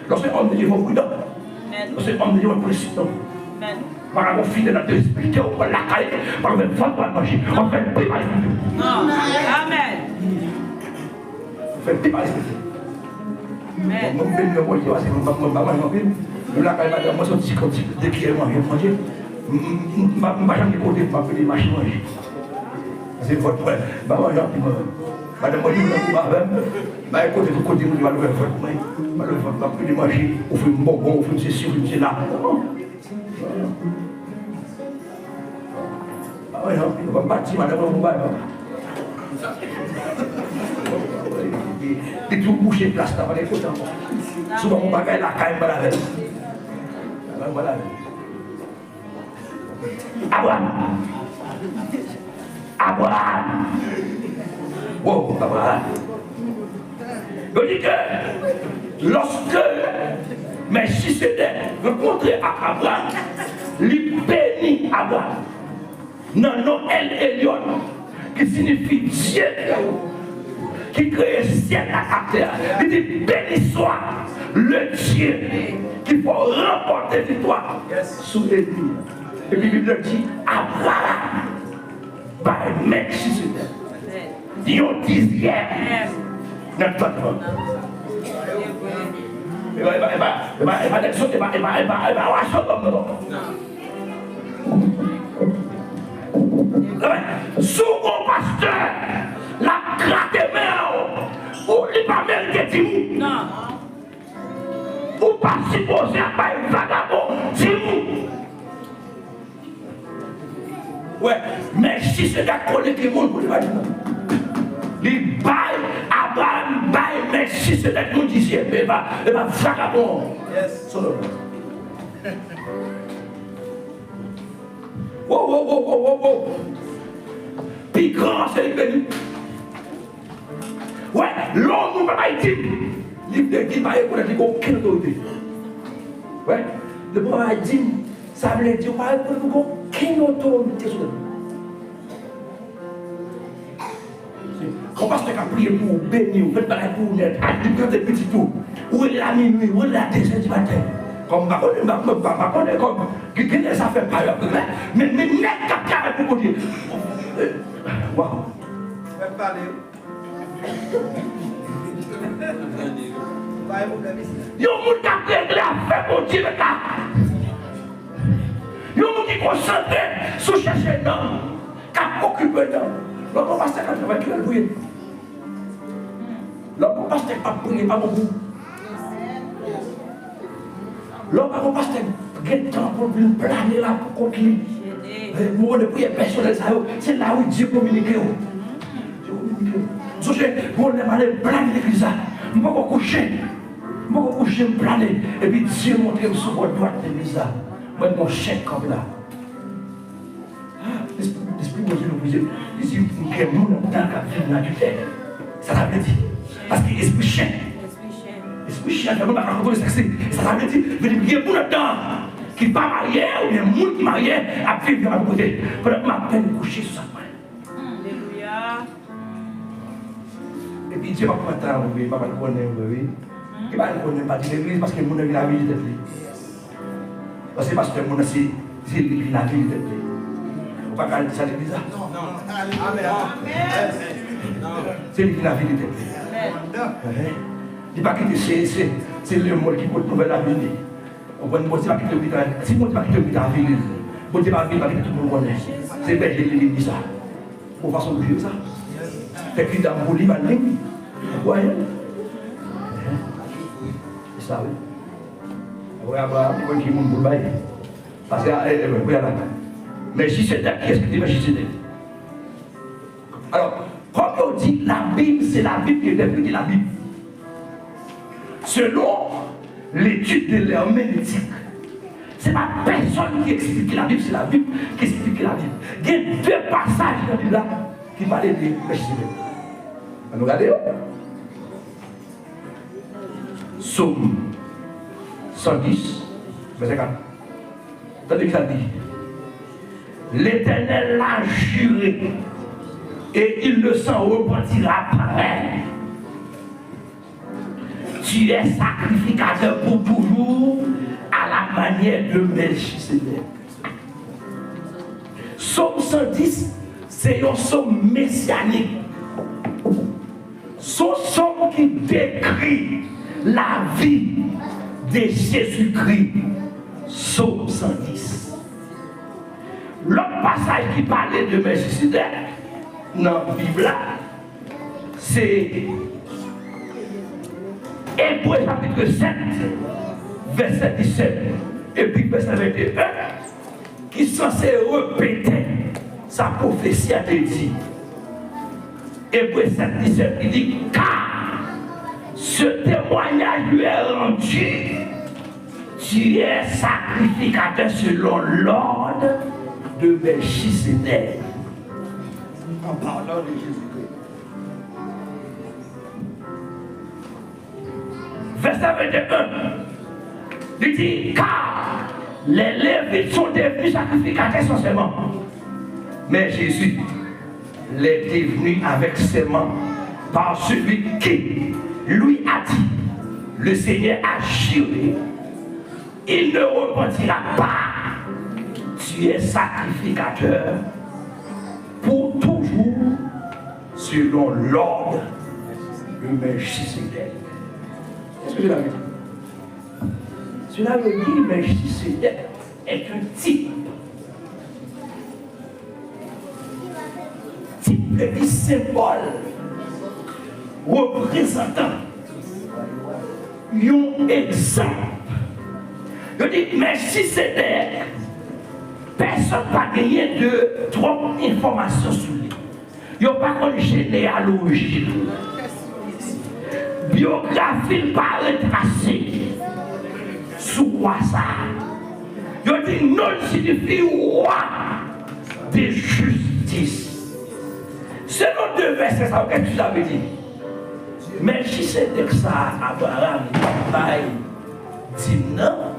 Lòske òm de Dye, fò w pridan. Amèn. Lòske òm de Dye, fò w presidan. Amèn. Pa gen yon fidèl ap respekte w, w lakay, pa w fè vòt, w al manje. W ap fè pi mal. Amèn. Fè pi mal. Amèn. Mwen, mwen beni nan Bondye, paske mwen, mwen, mwen pa manje anpil. Mwen lakay madanm mwen, se yon ti, yon ti de kiyè manje, manje. M, m, m, m pa, m pa janm gen kote pou m ap pede mache manje. Se vòt mwen. M pa manje anpil, mwen. Madanm mwen di, "Mwen nan koup avè m." M al kote, tout kote, mwen di, "M al ouvè vòt mwen. M al ouvè vòt, m ap pede manje. Ofri m bonbon, ofri m sesi, ofri m sela." Pa manje anpil, mwen pa di madanm mwen pou bay, non. Li tou bouche plas la, pa gen kote ankò. Si w ban m yon bagay lakay, m pral avè l. Mwen pral avè l. Abraham. Abraham. Wow, Abraham. Yo di ke lòske Mèlchisedèk rankontre ak Abraham, li beni Abraham nan non El Elyon, ki siyifi Dye ki kreye syèl la ak tè a. Li di, "Béni soit le Dieu qui fait remporter victoire sur l'ennemi." Epi Bib la di, Abraham bay Mèlchisedèk yon dizyèm nan tant lan. E pa, e pa, e pa, e pa, e pa nèg sot, e pa, e pa, e pa, e pa wa Sodòm, non. Si w gon pastè, l ap grate men w, ou, li pa merite di w. Ou pa sipoze ap bay vagabon di w. Wè, Mèlchisedèk konnen ki moun pou li bay. Li bay, Abraham bay Mèlchisedèk yon dizyèm, e pa, e pa vagabon. Yes. Sodòm. Wo, wo, wo, wo, wo, wo. Pi gran se li beni. Wè, lè yon moun pa bay dim, li vle di pa rekonèt li gen okenn otorite. Wè, lè moun pa bay dim, sa vle di ou pa rekonèt ou gen okenn otorite sou tèt ou. Yon pastè k ap priye pou ou, beni w, fè bagay pou ou nèt, al li kante pitit ou, ou rele l a minui, ou rele l a dezè di maten. Kòm m pa konnen, m pa, m pa, m pa konnen kòm gen, gen lè zafè pa yo ap regle, men, men nèg k ap travay pou Bondye. Waw. Fè m pale. Yon moun k ap regle afè Bondye mèt la. Yon moun ki konsantre sou chèche nanm, k ap okipe nanm. Lòt yon pastè k ap travay, kilè l pou ye? Lòt yon pastè k ap priye, pa bon pou ou. Lè w pa gon pastè gen tan pou l vin plane la pou kont li. Mwen konnen priyè pèsonèl sa yo, se la wi Dye kominike yo. Dye kominike yo. M sonje, gon lè m ale plane legliz la. M poko kouche. M poko kouche, m plane. Epi Dye montre m sou bò dwat legliz la. Mwen gon chèk kanpe la. Lespri, Lespri Bondye nou priye. Li di, "M gen moun anndan k ap viv nan adiltè." Sa sa vle di? Paske espri chen. Espri chen fè moun pa ka kontwole sèks li. Sa sa vle di? Vle di, m gen moun anndan ki pa marye, oubyen moun ki marye ap viv nan malpwòpte. Pandan m apèn kouche sou sa mwen. Alelouya. Epi Dye p ap pran tan avè w, wi, pa pral konnen vre, wi. Li pa pral konnen, pa di legliz, paske moun nan vin avili tèt li. Paske pastè moun nan se, se li ki vin avili tèt li. Ou pa ka al di sa legliz la. Se li ki vin avili tèt li. Enhen. Li pa kite se, se, se lemonn ki pote nouvèl la vini. Konprann, Bondye pa kite w kite, si Bondye pa kite w kite avili l, Bondye pa vini, pa kite tout moun konnen. Se bèje li, li di sa. Bon fason pou jere sa. Fè kri dam pou li, pa l vini. Ou kwè? Se sa, wi. Apre Abraham, li konn ki moun pou l bay. Paske, e, e, kounye a la. Mèlchisedèk, kiyès ki te Mèlchisedèk? Alò, kòm yo di, Labib, se Labib ki entèprete Labib. Selon letid de lèmenetik, se pa pèsonn ki eksplike Labib, se Labib ki eksplike Labib. Gen de pasaj nan Bib la ki pale de Mèlchisedèk. Ann nou gade yo. Sòm san dis, vèsè kat. Tande ki sa l di. Letènèl la jire Et il ne s'en repentira pas. Tu es sacrificateur pour toujours à la manière de Melchisédek. Sòm san dis, se yon sòm mesyanik. Se yon sòm ki dekri lavi de Jezikri. Sòm san dis. Lòt pasaj ki pale de Melchisédek nan Bib la, se Ebre chapit sèt, vèsè disèt, epi vèsè venteyen, ki sanse repete sa pwofesi a te di. Ebre sèt disèt, li di, car ce témoignage lui est rendu, tu es sacrificateur selon l'ordre de Melchisédek. En parlant de Jésus-Christ. Vèsè venteyen, li di, car les Lévites sont devenus sacrificateurs sans serment. Mais Jésus l'est devenu avec serment par celui qui lui a dit, le Seigneur a juré, il ne repentira pas. Tu es sacrificateur pour toujours selon l'ordre de Melchisédek. Qu'est-ce que cela veut dire? Cela veut dire Melchisédek est un type. Tip vle di senbòl, reprezantan, yon egzanp. Yo di Melchisedèk, pèsonn pa genyen de twòp enfòmasyon sou li. Yo pa konn jeneyaloji l. Byografi l pa retrase sou wa sa a. Yo di non l siyifi wa de jistis. Selon de vèsè sa yo, kisa sa vle di? Melchisedèk sa a, Abraram t ap bay dim nan,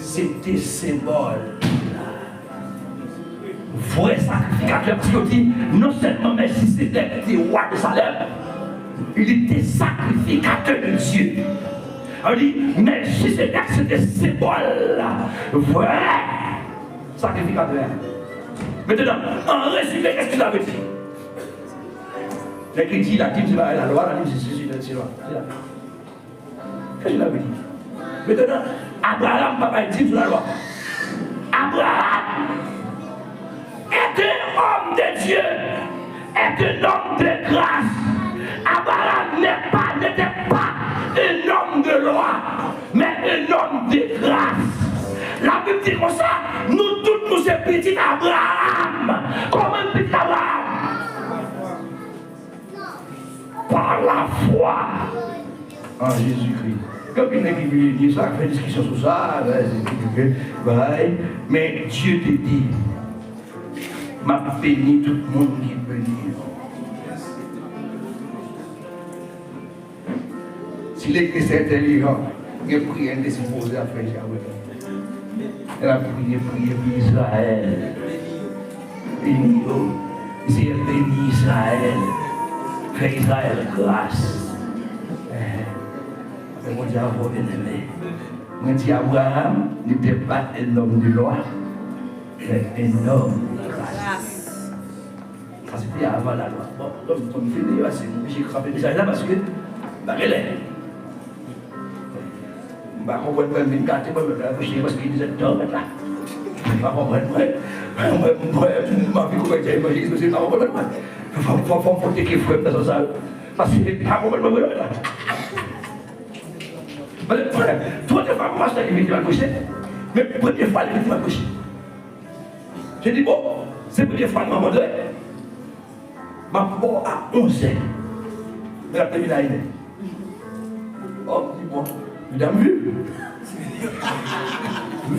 se te senbòl la. Vrè sakrifikatè, paske yo di, non sèlman Melchisedèk te wa de Salèm, li te sacrificateur de Dieu. Sa vle di, Melchisedèk se te senbòl la, vrè sakrifikatè a. Mentnan, an rezime, kisa sa vle di? Nèg ki di ladim se pa lalwa, ladim se, se, se, se lwa. Se la. Kisa sa vle di? Mentnan, Abraram pa bay dim sou lalwa. Abraram est un homme de Dieu, est un homme de grâce. Abraham n'est pas, n'était pas un homme de loi, mais un homme de grâce. Labib di konsa, nou tout nou se pitit Abraham. Kòman pitit Abraham? Par la foi en Jésus-Christ. Gen anpil nèg ki vle di sa, fè diskisyon sou sa, bay, men Dye te di, m ap beni tout moun ki beni yo. Si legliz te entèlijan, gen priyè n te sipoze ap fè jodi a. L ap priye, priye pou Izrayèl. Beni yo. Senyè, beni Izrayèl. Fè Izrayèl gras. Fè Bondye avè w, byeneme. Mwen di Abraham n'était pas un homme de loi, mais un homme de grâce. Sa se te avan lalwa. Bon, donk, kòm fini, se m oblije kanpe mesaj la paske m pa gen lè. M pa konprann mwen, m vin gate mwen menm la, mwen, paske li bezwen tan mèt la. M pa konprann mwen. Mwen, mwen, m anvi konprann evanjelis, mesye, m pa konprann mwen. Fò, fò, fò m pote ke frè m nan sans sa yo. Paske m pa konprann mwen, mwen la. Paske, frè, twa de fwa pastè ki vin di m al preche, men premye fwa li vin di m al preche. Je dis, bon, se premye fwa nou rankontre. M ap ba w a onzè. Men l ap termine a inè. Oh, m di, bon, medam viv.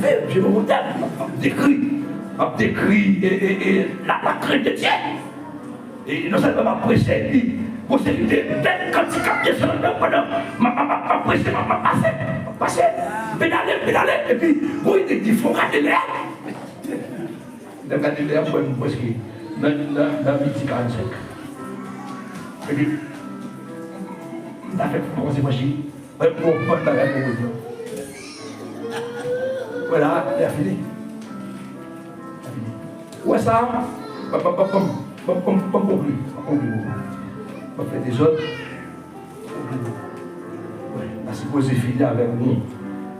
Viv, je me retène. M ap dekri. M ap dekri e, e, e, la, la crainte de Dieu. E non sèlman m ap preche, epi gon seri de bèl kantik k ap desann nan pandan m ap, m ap, m ap preche, m ap, m ap pase, m ap pase, m pedale, m pedale, epi gon ide di fò gade lè a. Lè m gade lè a, m wè m prèske, Nan, nan, nan midi karannsenk. Epi, m ta fèk kòmanse franchi. Mwen, m gon bann bagay pou mwen di. Wè la, lè a fini. Lè a fini. Ou wè sa? Ban m, ban m konkli. Ban m konkli pou ou. M ap fè dezòd. Wè, m ta sipoze fini avèk nou.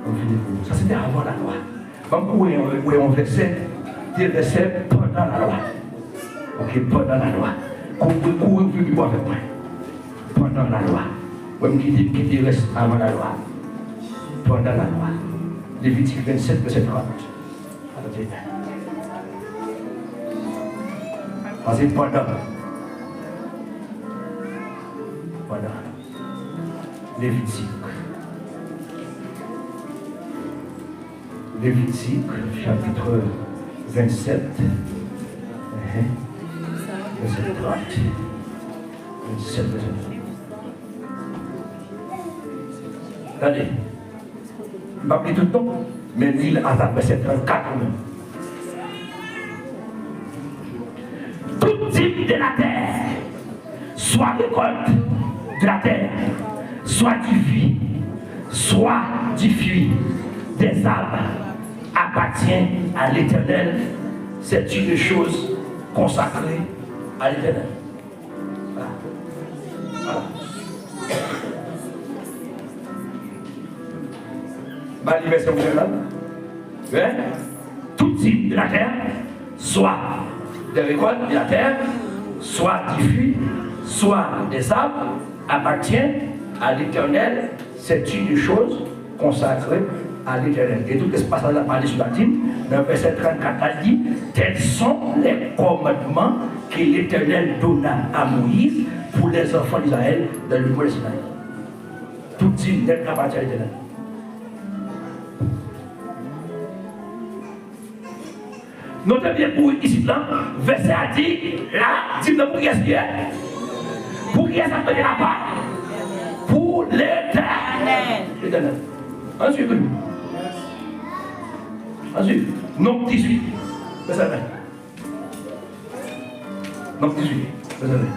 Ban m fini pou ou. Sa se te avan lalwa. Ban m pou wè yon, wè yon vèsè, de vèsè pandan lalwa. Oke, pandan lalwa. Kouri, kouri, kouri pou avèk mwen. Pandan lalwa. Wè m kite, m kite rès avan lalwa. Pandan lalwa. Levitik vennsèt, vèsè trant. Pase pandan. Pandan. Levitik. Levitik, chapit vennsèt. Vèsè trant. Vennsèt, vèsè trant. Gade. M p ap li tout non, men li l atake vèsè trannkat ou menm. Toute dîme de la terre, soit récolte de la terre, soit du fruit, soit du fruit des arbres, appartient à l'Éternel, c'est une chose consacrée à l'Éternel. Vwala. Vwala. Ba li vèsè orijinal la. Hein? Toute dîme de la terre, soit des récoltes de la terre, soit du fruit, soit des arbres, appartient à l'Éternel, c'est une chose consacrée à l'Éternel. E tout espas la pale sou latin, nan vèsè trannkat la, li di, tels sont les commandements que l'Éternel donna à Moïse pour les enfants d'Israël dans le mont Sinaï. Tout dîme nèt apati a Letènèl. Note byen pou isit lan, vèsè a di, la, dîme nan pou kiyès li ye? Pou kiyès ap mete lapa? Pou Letènèl. Letènèl. Ann swiv toujou. Ann swiv. Nonb dizuit, vèsè ven. Nonb dizuit, vèsè ven.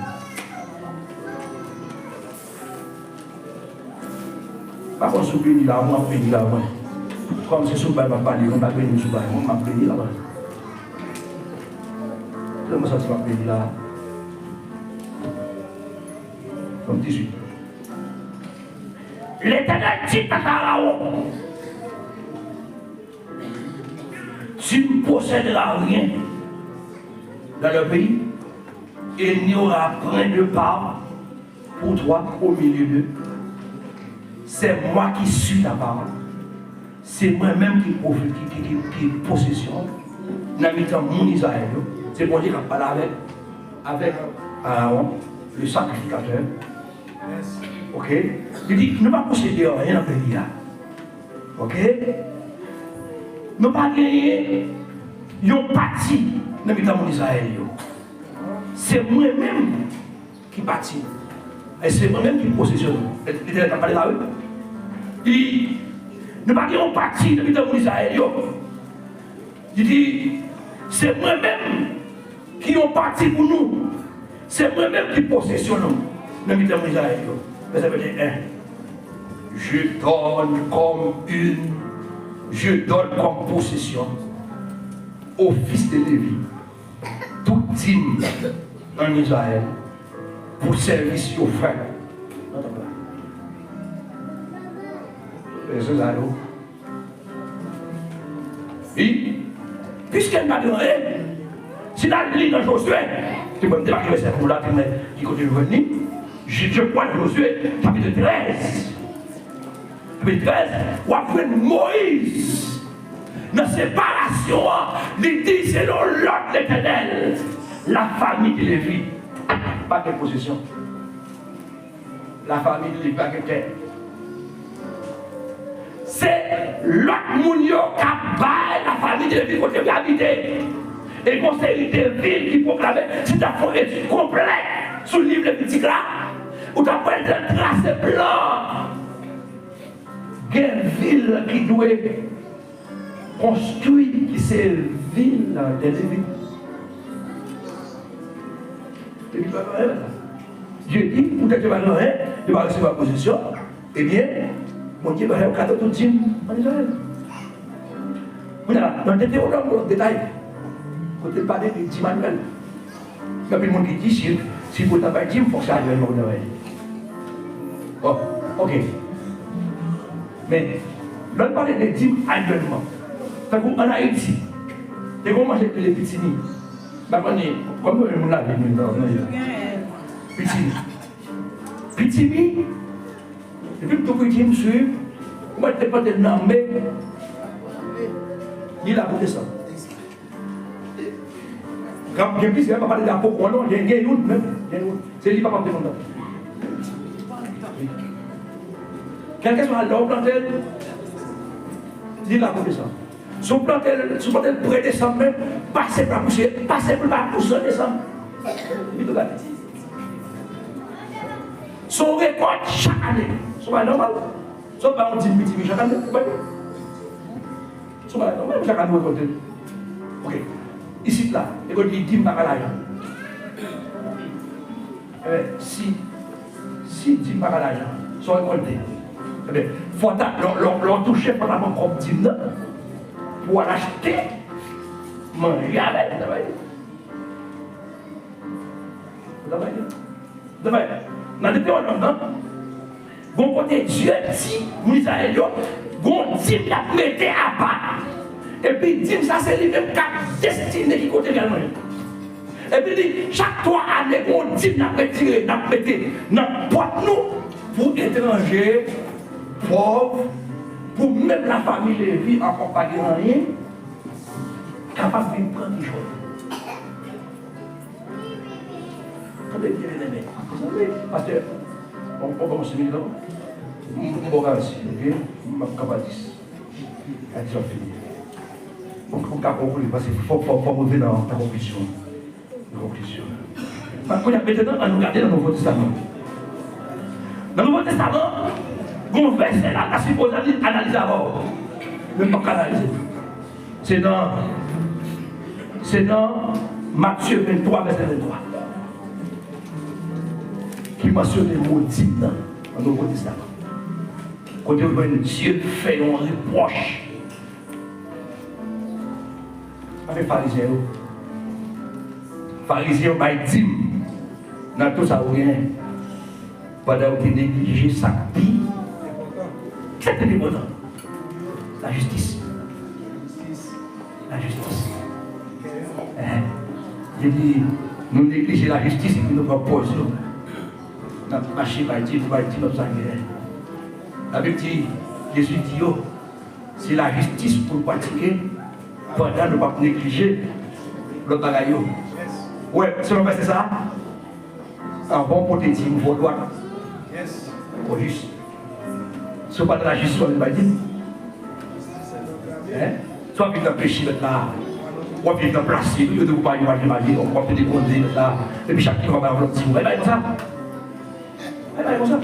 Pa konn si w beni la, mwen ap beni la, mwen. Kòm se sou bay m ap pale, mwen pa beni sou bay, mwen m ap beni la, mwen. Tèlman santi m ap beni la. Nonb dizuit. Letènèl di a Farawon, tu ne posséderas rien dans le pays, et il n'y aura point de part pour toi au milieu d'eux. C'est moi qui suis ta part. Se mwen menm ki pwofi-, ki, ki, ki, ki posesyon nan mitan moun Izrayèl yo. Se Bondye k ap pale avèk, avèk Arawon, le sakrifikatè. Oke? Li di, nou pa posede anyen nan peyi a. Oke? Nou pa genyen yon pati nan mitan moun Izrayèl yo. Se mwen menm ki pati. E se mwen menm ki posesyon nou. Letènèl k ap pale la, wi. Li, nou pa gen yon pati nan mitan moun Izrayèl yo. Li di, se mwen menm ki yon pati pou nou. Se mwen menm ki posesyon nou nan mitan moun Izrayèl yo. Vèsè venteyen. Je donne comme une, je donne comme possession aux fils de Lévi toute dîme en Israël pou sèvis yo fè nan tanp la. Vèsè sa yo. Wi. Piske n pa gen anyen, si n al li nan Jozye, ki mwen m te make vèsè pou la, ki mwen, ki kote nou jwenn li, je, je crois Jozye, chapitre treize. Chapitre treize, w ap jwenn Moyiz, nan separasyon an, li di, selon lòd Letènèl, la famiy de Levi pa gen posesyon. La famiy de Levi pa gen tè. Se lòt moun yo k ap bay la famiy de Levi kote yo abite. E gon seri de vil ki pwoklame, si w ta fè yon etid konplè sou liv Levitik la, ou ta wè l trase plan. Gen vil ki dwe konstwi ki se vil de Levi. Dye di, poutèt yo pa gen anyen, yo pa resevwa pozisyon, ebyen, Bondye ba yo kado tout dim ann Izrayèl. Kounye a, nan Detewonòm, yon lòt detay, kote l pale de dim anyèl. Gen anpil moun ki di, si, si pou ta bay dim, fòk se anyèlman pou ta bay. Bon, oke. Men, lè n pale de dim anyèlman, tankou ann Ayiti, te gen yon manje ki rele pitimi. M pa konnen, kòm nou menm moun lavil nou nan, nan yo. Pitimi. Pitimi, depi m tou piti, m swiv, ou mèt te plante l nan me, li la pou desanm. Gen plizyè, m pa pale de pokon an non, gen, gen youn menm, gen youn. Se li papa m te konn plante. Kèlkeswa lè w plante l, li la pou desanm. Si w plante l, si w plante l pre desanm menm, pase pou l pa pouse, pase pou l pa pouse an desanm. Li tou gade. Se yon rekòt chak ane. Se yon bagay nòmal. Se yon bagay yon dim pitimi chak ane, ou pa di? Se yon bagay nòmal, chak ane w rekòlte. Oke. Isit la, e kote li dim pa ka lajan. Enben, si, si dim pa ka lajan, sa w rekòlte. Enben, fò w ta, lè, lè, lè w touche, fò w ta pran kòb dim nan pou w al achte manje avè l, w ta bay li. W ta bay li. W ta bay li. Nan Detewonòm nan, gon kote Dye di moun Izrayèl yo, gon dim y ap mete apa. Epi dim sa se li menm k ap destine ki kote l al manje. Epi li, chak twa ane, gon dim n ap retire, n ap mete nan pòt nou pou etranje, pòv, pou menm lafanmi Levi ankò pa gen anyen, kapab vin pran ti jòl. Tande byen, byen, byen. Pastè, on, on, on, similan. M, m, bon, garanti, oke? M ap kapab di. Gade sa fini. Bon, pou ka konkli, paske fò, fò, fò m rive nan, nan konklisyon. Nan konklisyon. Kounye a, mentnan, ann nou gade nan Nouvo Testaman. Nan Nouvo Testaman, gon vèsè la, ta sipoze analize avè w. Men m p ap ka analize. Se nan, se nan Matye venntwa, vèsè venntwa, ki mansyone mo dim nan, nan Nouvo Testaman. Kote w jwenn Dye fè yon repwòch avèk Farizyen yo. Farizyen yo bay dim nan tout sa yo genyen, pandan yo te neglije sa k pi, sa k pi enpòtan. Lajistis. Lajistis. Enhen. Li di, nou neglije lajistis epi nou pran pòz nou. N ap mache bay dim, bay dim, n ap sa genyen. Labib di, Jezi di yo, se lajistis pou n pratike pandan nou p ap neglije lòt bagay yo. Ou wè, selon vèsè sa a, anvan w pote dim, fò w dwat. Fò w jis. Si w pa nan lajistis, w ap vin bay dim. Hein? Si w ap viv nan peche, mèt la, w ap viv nan plas li, yo di w pa yon mache mache, w ap fini konze, mèt la, epi chak ki fwa w bay yon lòt dim, bay, bay konsa. Ay, bay konsa.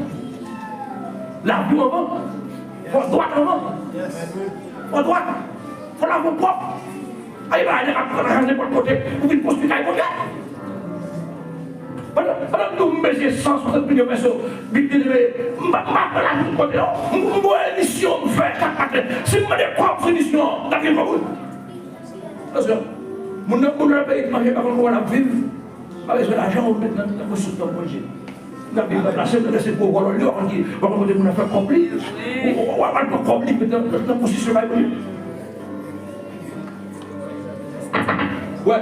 Lavi w anvan. Fò w dwat anvan. Fò w dwat. Fò lavi w pwòp. Ay, bay nèg ap pran lajan nenpòt kote pou vin konstwi kay kote. Pandan, pandan m di w m bezwen san swasant milyon pèso, Bib di m pa, m pa pran lajan kote non. M, m gon emisyon m fè chak maten. Si m mande kòb sou emisyon an, n ap gen kòb wi. Paske moun nan, moun nan peyi ki manje pa konn kòman l ap viv. Pa bezwen lajan ou met nan, nan konstriksyon Bondye. N ap viv nan plas, se, se gwo vòlò li yo, konn ki, pa konn kote moun nan fè kòb li. Ou, ou, ou al pran kòb li, met nan, nan, nan konstriksyon kay Bondye. Wè,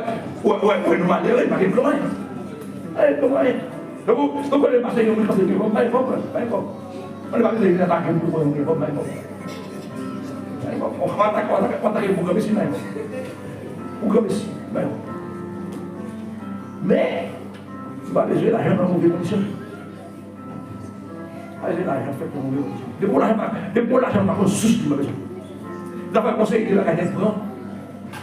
wè, wè, wè, nou malere, pa gen pwoblèm. Pa gen pwoblèm. Donk, ou, ou konnen pase yon moun, pase gen kòb, bay kòb, bay kòb. Mwen pa bezwen vin atake m pou mwen, mwen, mwen, mwen. Mwen, mwen, mwen, mwen atake, mwen atake, mwen atake pou granmesi, mwen. Pou granmesi, mwen. Men, ou pa bezwen lajan nan move kondisyon. Pa bezwen lajan fèt nan move kondisyon. Depi w lajan pa, depi w lajan pa konn sous li, mwen bezwen. Zafè konsèy de bagay nèt pran.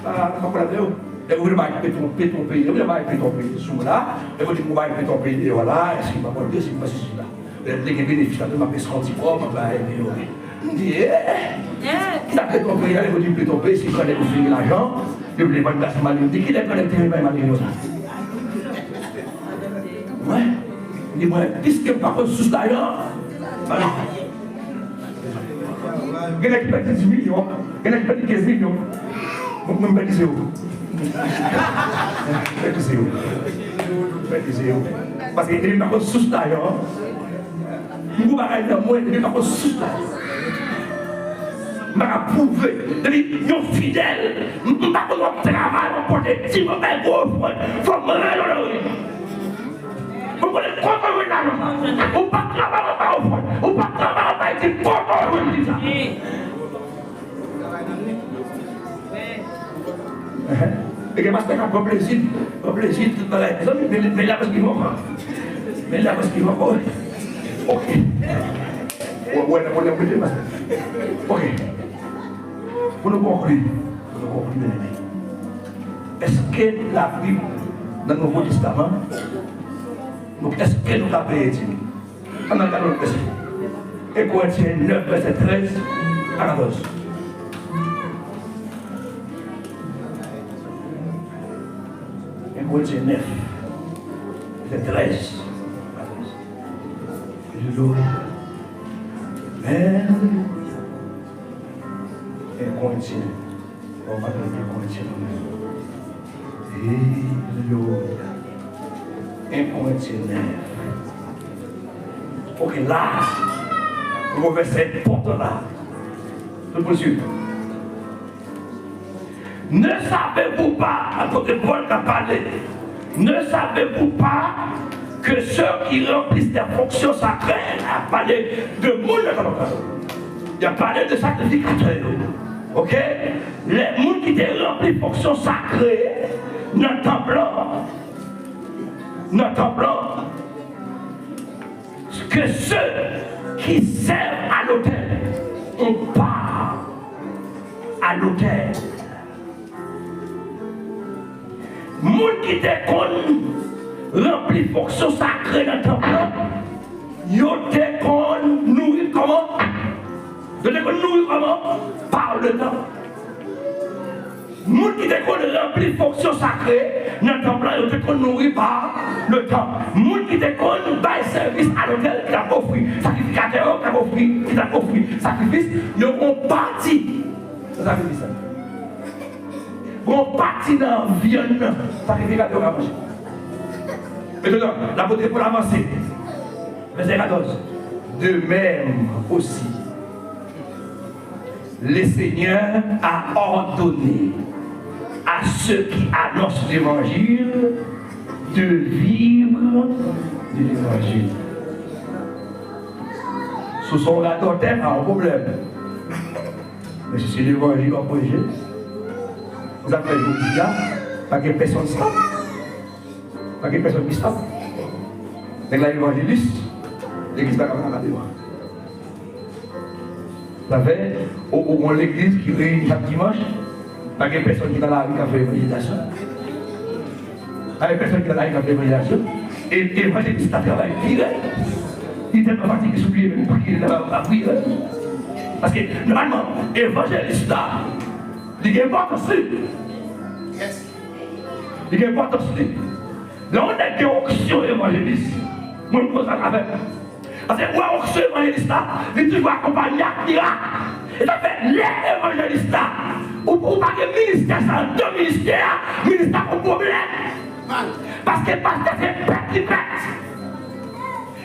Ah, m pa konn avè yo. Lè yo vin bay petwon, petwon peyi, lè yo vin bay petwon peyi sou mwen la, lè yo di m bay petwon peyi deyò la, èske m pa konn, èske m pa sezi la. Lè m te gen benefis la, tou m ap eskonti kòb, m ap bay deyò. M di, eh, ki sa petwon peyi la, lè yo di petwon peyi, se grannèg yo fini lajan, yo vle vann gaz malere. M di, kilè grannèg te vin bay malere konsa? Mwen, li mwen, piske m pa konn sous lajan, gen nèg ki pèdi dis milyon, gen nèg ki pèdi kenz milyon. Mwen, mwen pèdi zewo. Pèdi zewo. Pèdi zewo. Paske li pa konn sous lajan. M gon bagay nan mwen, li pa konn sous lajan. M pa ka pwouve. Depi yon fidèl, m pa konn w ap travay, w ap pote ti, w ap bay gwo ofrann, fò m rele w nan ri. Ou konnen kote w jwenn lajan sa? Ou pa travay, ou pa ofrann. Ou pa travay, ou pa di kote w jwenn ti sa. E gen pastè k ap pran plezi, pran plezi, tout bagay. Mezanmi, men, men la prèske ankò. Men la prèske ankò. Ok. Ou wè nan pwoblèm mwen, pastè. Ok. Pou nou konkli, pou nou konkli, byeneme. Èske Labib nan Nouvo Testaman? Donk, èske nou ka peye dim? Ann al gade lòt vèsè. En Korentyen nèf, vèsè trèz a katòz. En Korentyen nèf, vèsè trèz a katòz. Alelouya. Amen. En Korentyen. Bon, m ap rete Korentyen pou nou. Alelouya. En Korentyen nèf. Ok, la, nou wè vèsè enpòtan la. Tout moun swiv. Ne savez-vous pas, apot Pòl k ap pale, ne savez-vous pas que ceux qui remplissent des fonctions sacrées, ap pale de moun nan tanp lan, y ap pale de sakrifikatè yo, ok? Lè moun ki te ranpli fonksyon sakre nan tanp lan, nan tanp lan, que ceux qui servent à l'autel ont part à l'autel. Moun ki te konn ranpli fonksyon sakre nan tanp lan, yo te konn nouri kòman? Yo te konn nouri kòman? Par le temple. Moun ki te konn ranpli fonksyon sakre nan tanp lan, yo te konn nouri par le temple. Moun ki te konn bay sèvis a lotèl, ki t ap ofri, sakrifikatè yo ki t ap ofri, ki t ap ofri sakrifis, yo gon pati nan sakrifis la. Gon pati nan vyann nan, sakrifikatè yo ka manje. Mentnan, lapot Pòl avanse. Vèsè katòz. De même aussi, le Seigneur a ordonné à ceux qui annoncent l'évangile de vivre de l'évangile. Si w se yon radòtè, pa yon pwoblèm. Men si se levanjil w ap preche, se sa k fè jodi a, pa gen pèsonn stòp. Pa gen pèsonn ki stòp. Nèg la evanjelis, legliz pa ka pa devan. Sa fè, ou, ou gon legliz ki reyini chak dimanch, pa gen pèsonn ki nan lari k ap fè evanjelizasyon. Pa gen pèsonn ki nan lari k ap fè evanjelizasyon. E evanjelis la travay pi rèd. Li tèlman fatige sou pye, men li pa kite l ap priye. Paske, nòmalman, evanjelis la, li gen enpòtans li. Li gen enpòtans li. Lè yon nèg gen onksyon evanjelis, mwen m konsa avè l. Paske ou wè onksyon evanjelis la, li toujou akonpanye ak mirak. E sa fè lè evanjelis la, ou, ou pa gen ministè sa, anndan ministè a, ministè a gon pwoblèm. Paske pastè se pèt li pèt.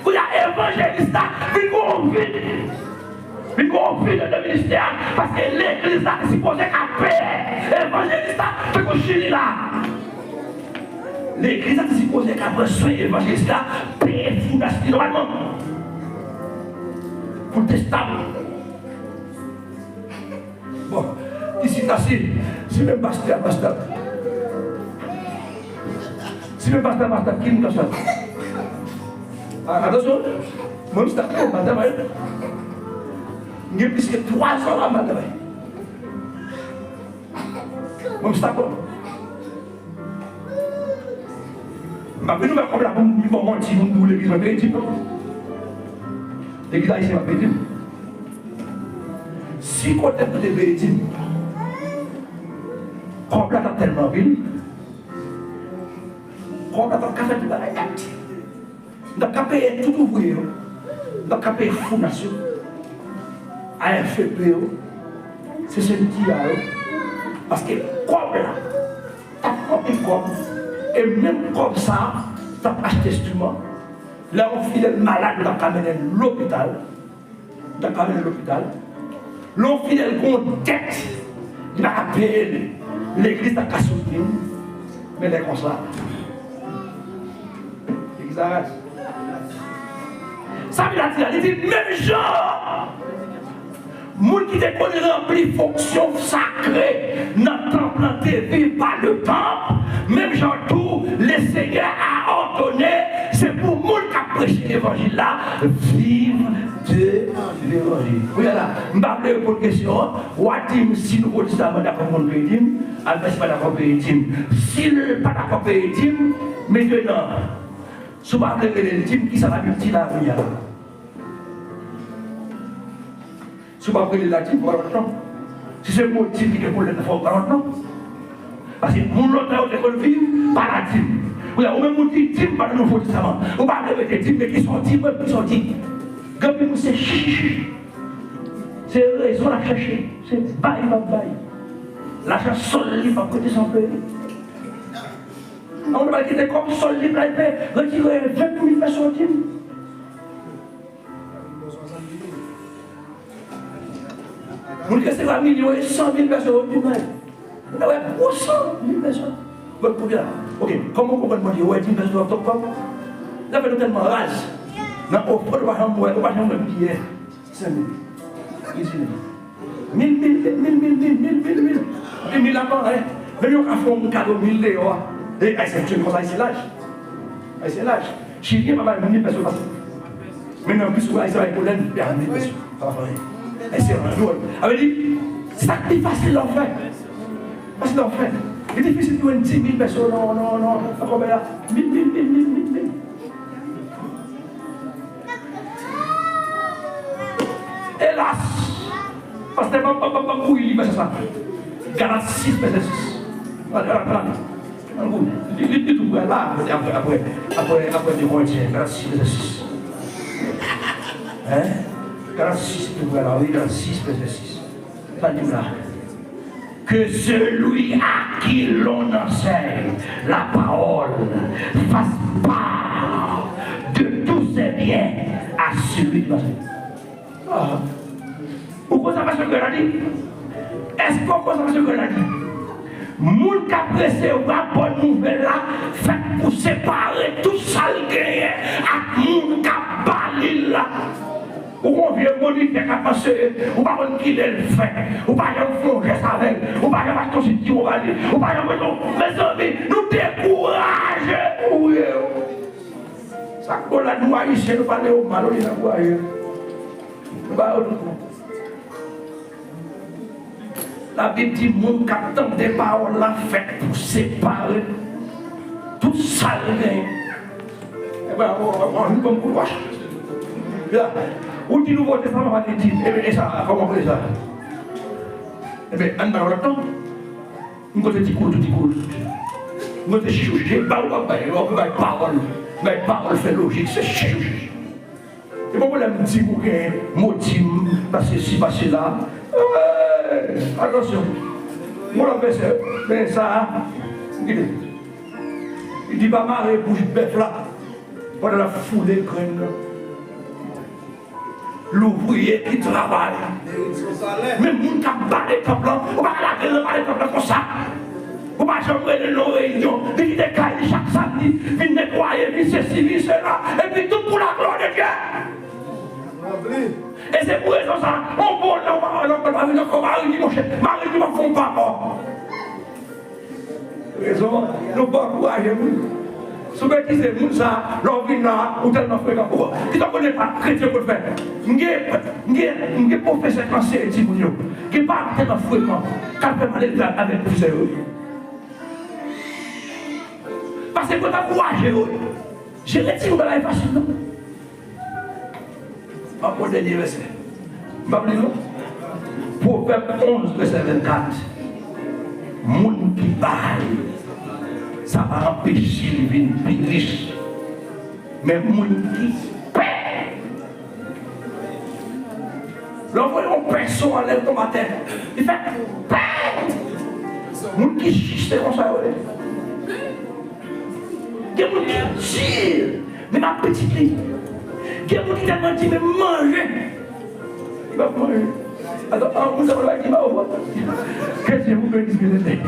Kounye a evanjelis la vin gon vid. Li gon vid anndan ministè a, paske legliz la te sipoze ka peye evanjelis la, tankou Chili la. Legliz la te sipoze ka pran swen evanjelis la, peye founas li nòmalman. Pou l te stab. Bon, isit la, si, si menm pastè a, pastè a, si menm pastè a, pastè a, ki moun k ap sòti? A, atansyon, mwen, m stap, bon, m al travay. M gen plis ke twa zan la, m al travay. Mwen, m stap, bon. M ap vin ouvè kòb la pou m, pou m ba w manti, pou m di w legliz mwen peye dim. Legliz ayisyen pa peye dim. Si kote m te peye dim, kòb la t ap tèlman anpil, kòb la t ap ka fè tout bagay nèt. M t ap ka peye tout ouvriye yo. M t ap ka peye Founas yo, A F P yo, C C N T A yo. Paske kòb la, t ap ranpli kòb. E menm kòb sa a, t ap achte enstriman. Lè yon fidèl malad, yo t ap ka mennen l lopital. Yo t ap ka mennen l lopital. Lè yon fidèl gen yon dèt, li pa ka peye l, legliz t ap ka soutni l. Men lè konsa, legliz la raz. Sa Bib la di la, li di, menm jan moun ki te konn ranpli fonksyon sakre nan tanp lan te viv pa le tanp, menm jan tou, Lesenyè a òdone, se pou moun k ap preche levanjil la viv de levanjil. Kounye a la, m pa vle reponn kesyon an. W a di m si Nouvo Testaman dakò pou moun peye dim, Alvès pa dakò peye dim. Si l pa dakò peye dim, mentenan, si w pa vle rele l dim, kisa Labib di la kounye a la? Si w pa rele l ladim, ou pa lòt non. Si se mo dim ki gen pwoblèm nan, fò ou pa lòt non. Paske moun lontan yo te konn viv pa ladim. Kounye a, ou menm ou di dim pa nan Nouvo Testaman. Ou pa vle mete dim, men kisa w di, menm kisa w di. Gen anpil moun se chichichi. Se rezon l ap chèche. Se bay l ap bay. Lajan sòl li p ap rete san peye. An nou pral kite kòb sòl li pral peye, retire ven mil pèso dim. Moun ki resevwa milyon e san mil pèso yo dim bay. Ou ta wè gwo san mil pèso. Bon, kounye a, oke, kòman w konprann Bondye wè dim pèso ap twòp kòb? Zafè nou tèlman raz. Nan ofrann, ou pa janm wè, ou pa janm wè biyè senk mil. Li di, mil, mil, mil. Epi mil la pa anyen. Menm yo ka fè yon kado mil deyò a. E Ayisyen fonksyone konsa, Ayisyen laj. Ayisyen laj. Chilyen pa bay moun mil pèso fasil. Men nan plis ou Ayisyen bay kolèn, li a mil pèso. Sa pa fè anyen. Ayisyen an dwòl. Sa vle di, sa k pi fasil la w fè. Fasil la w fè. Li difisil pou jwenn di mil pèso nan, nan, nan, nan kòb la. Mil, mil, mil, mil, mil, mil. Elas! Pastè, ban m, ban m, ban m, ban m bouyi li, vèsè sa. Galat sis, vèsè sis. Gade, gade, gade. An gou. Li, li, li tou prè la, apre, apre, apre, apre de Korentyen, Galat sis, vèsè sis. Hein? Galat sis, li tou prè la, wi, Galat sis, vèsè sis. Sa l di m la. Que celui à qui l'on enseigne la parole fasse part de tous ses biens à celui qui l'enseigne. Ah. Ou konn sa pastè Grèl la di? Èske w konn sa pastè Grèl la di? Moun k ap resevwa bòn nouvèl la fèt pou separe tout sa l genyen ak moun k ap ba li l la. Ou gon vye monitè k ap anseye, ou pa konn kilè l fè, ou pa janm fè yon jès avè l, ou pa janm achte yon sitwon ba li, ou pa janm mete yon, mezanmi, nou dekouraje pou ye. Sa k bon la, nou Ayisyen, nou pale yo mal, olye n ankouraje yo. Nou ba yo tout kont. Labib di moun k ap tande pawòl la fèt pou separe tout sa l genyen. Ebyen, ou, ou, ou, ou, ou, ou, ou di Nouvo Testaman pa gen dim. Ebyen, e sa, kòman pou sa? Ebyen, ann bay lòt non. M konte ti kout, ti kout. M konte chichou, chichou. Ba ou ap bay, ou ap bay pawòl. Bay pawòl fè lojik, se chichou, chichou. E pa pwoblèm dim ou gen, mo dim, pase si, pase la. Hey, atansyon. Mwen ap vèsè, men sa, kite. Li di pa mare bouch bèf la pandan l ap foule grenn nan. Louvriye ki travay. Men moun k ap bale tanp lan, ou pa ka lage l nan bale tanp lan konsa. Ou pa janm rele l nan reyinyon. Li kite kay li chak samdi, vin netwaye, vin sesi, vin sela, epi tout pou laglwa de Dye. E se pou rezon sa, yon bon lè ou pa wè lòt bò, pa vin ankò, mari li, monchè, mari li pa fè yon pa ankò. Rezon, nou pa ankouraje moun. Si w betize moun sa, lè w vin la, ou tèlman frekan. Ou, kisa w konnen pa kretyen pou l fè? M gen, m gen, m gen pwofesè k anseye timoun yo. Gen paran ki tèlman frekan, k al fè malelve avèk pwofesè yo. Pase pou ankouraje yo. Jere timoun bagay fasil non. M ap pran dènye vèsè. M p ap li non. Pwovèb onz, vèsè vennkat. Moun ki bay, sa pa anpeche li vin pi rich. Men moun ki pè, lè w voye yon pèso anlè l tonbe atè, li fè pè. Moun ki jis se konsa yo ye. Gen moun ki di, menm ak pitit li. Gen moun ki tèlman di, menm manje, li p ap manje. Atò, an moun sa pa di ba ou. Que Dieu vous bénisse, bien-aimés.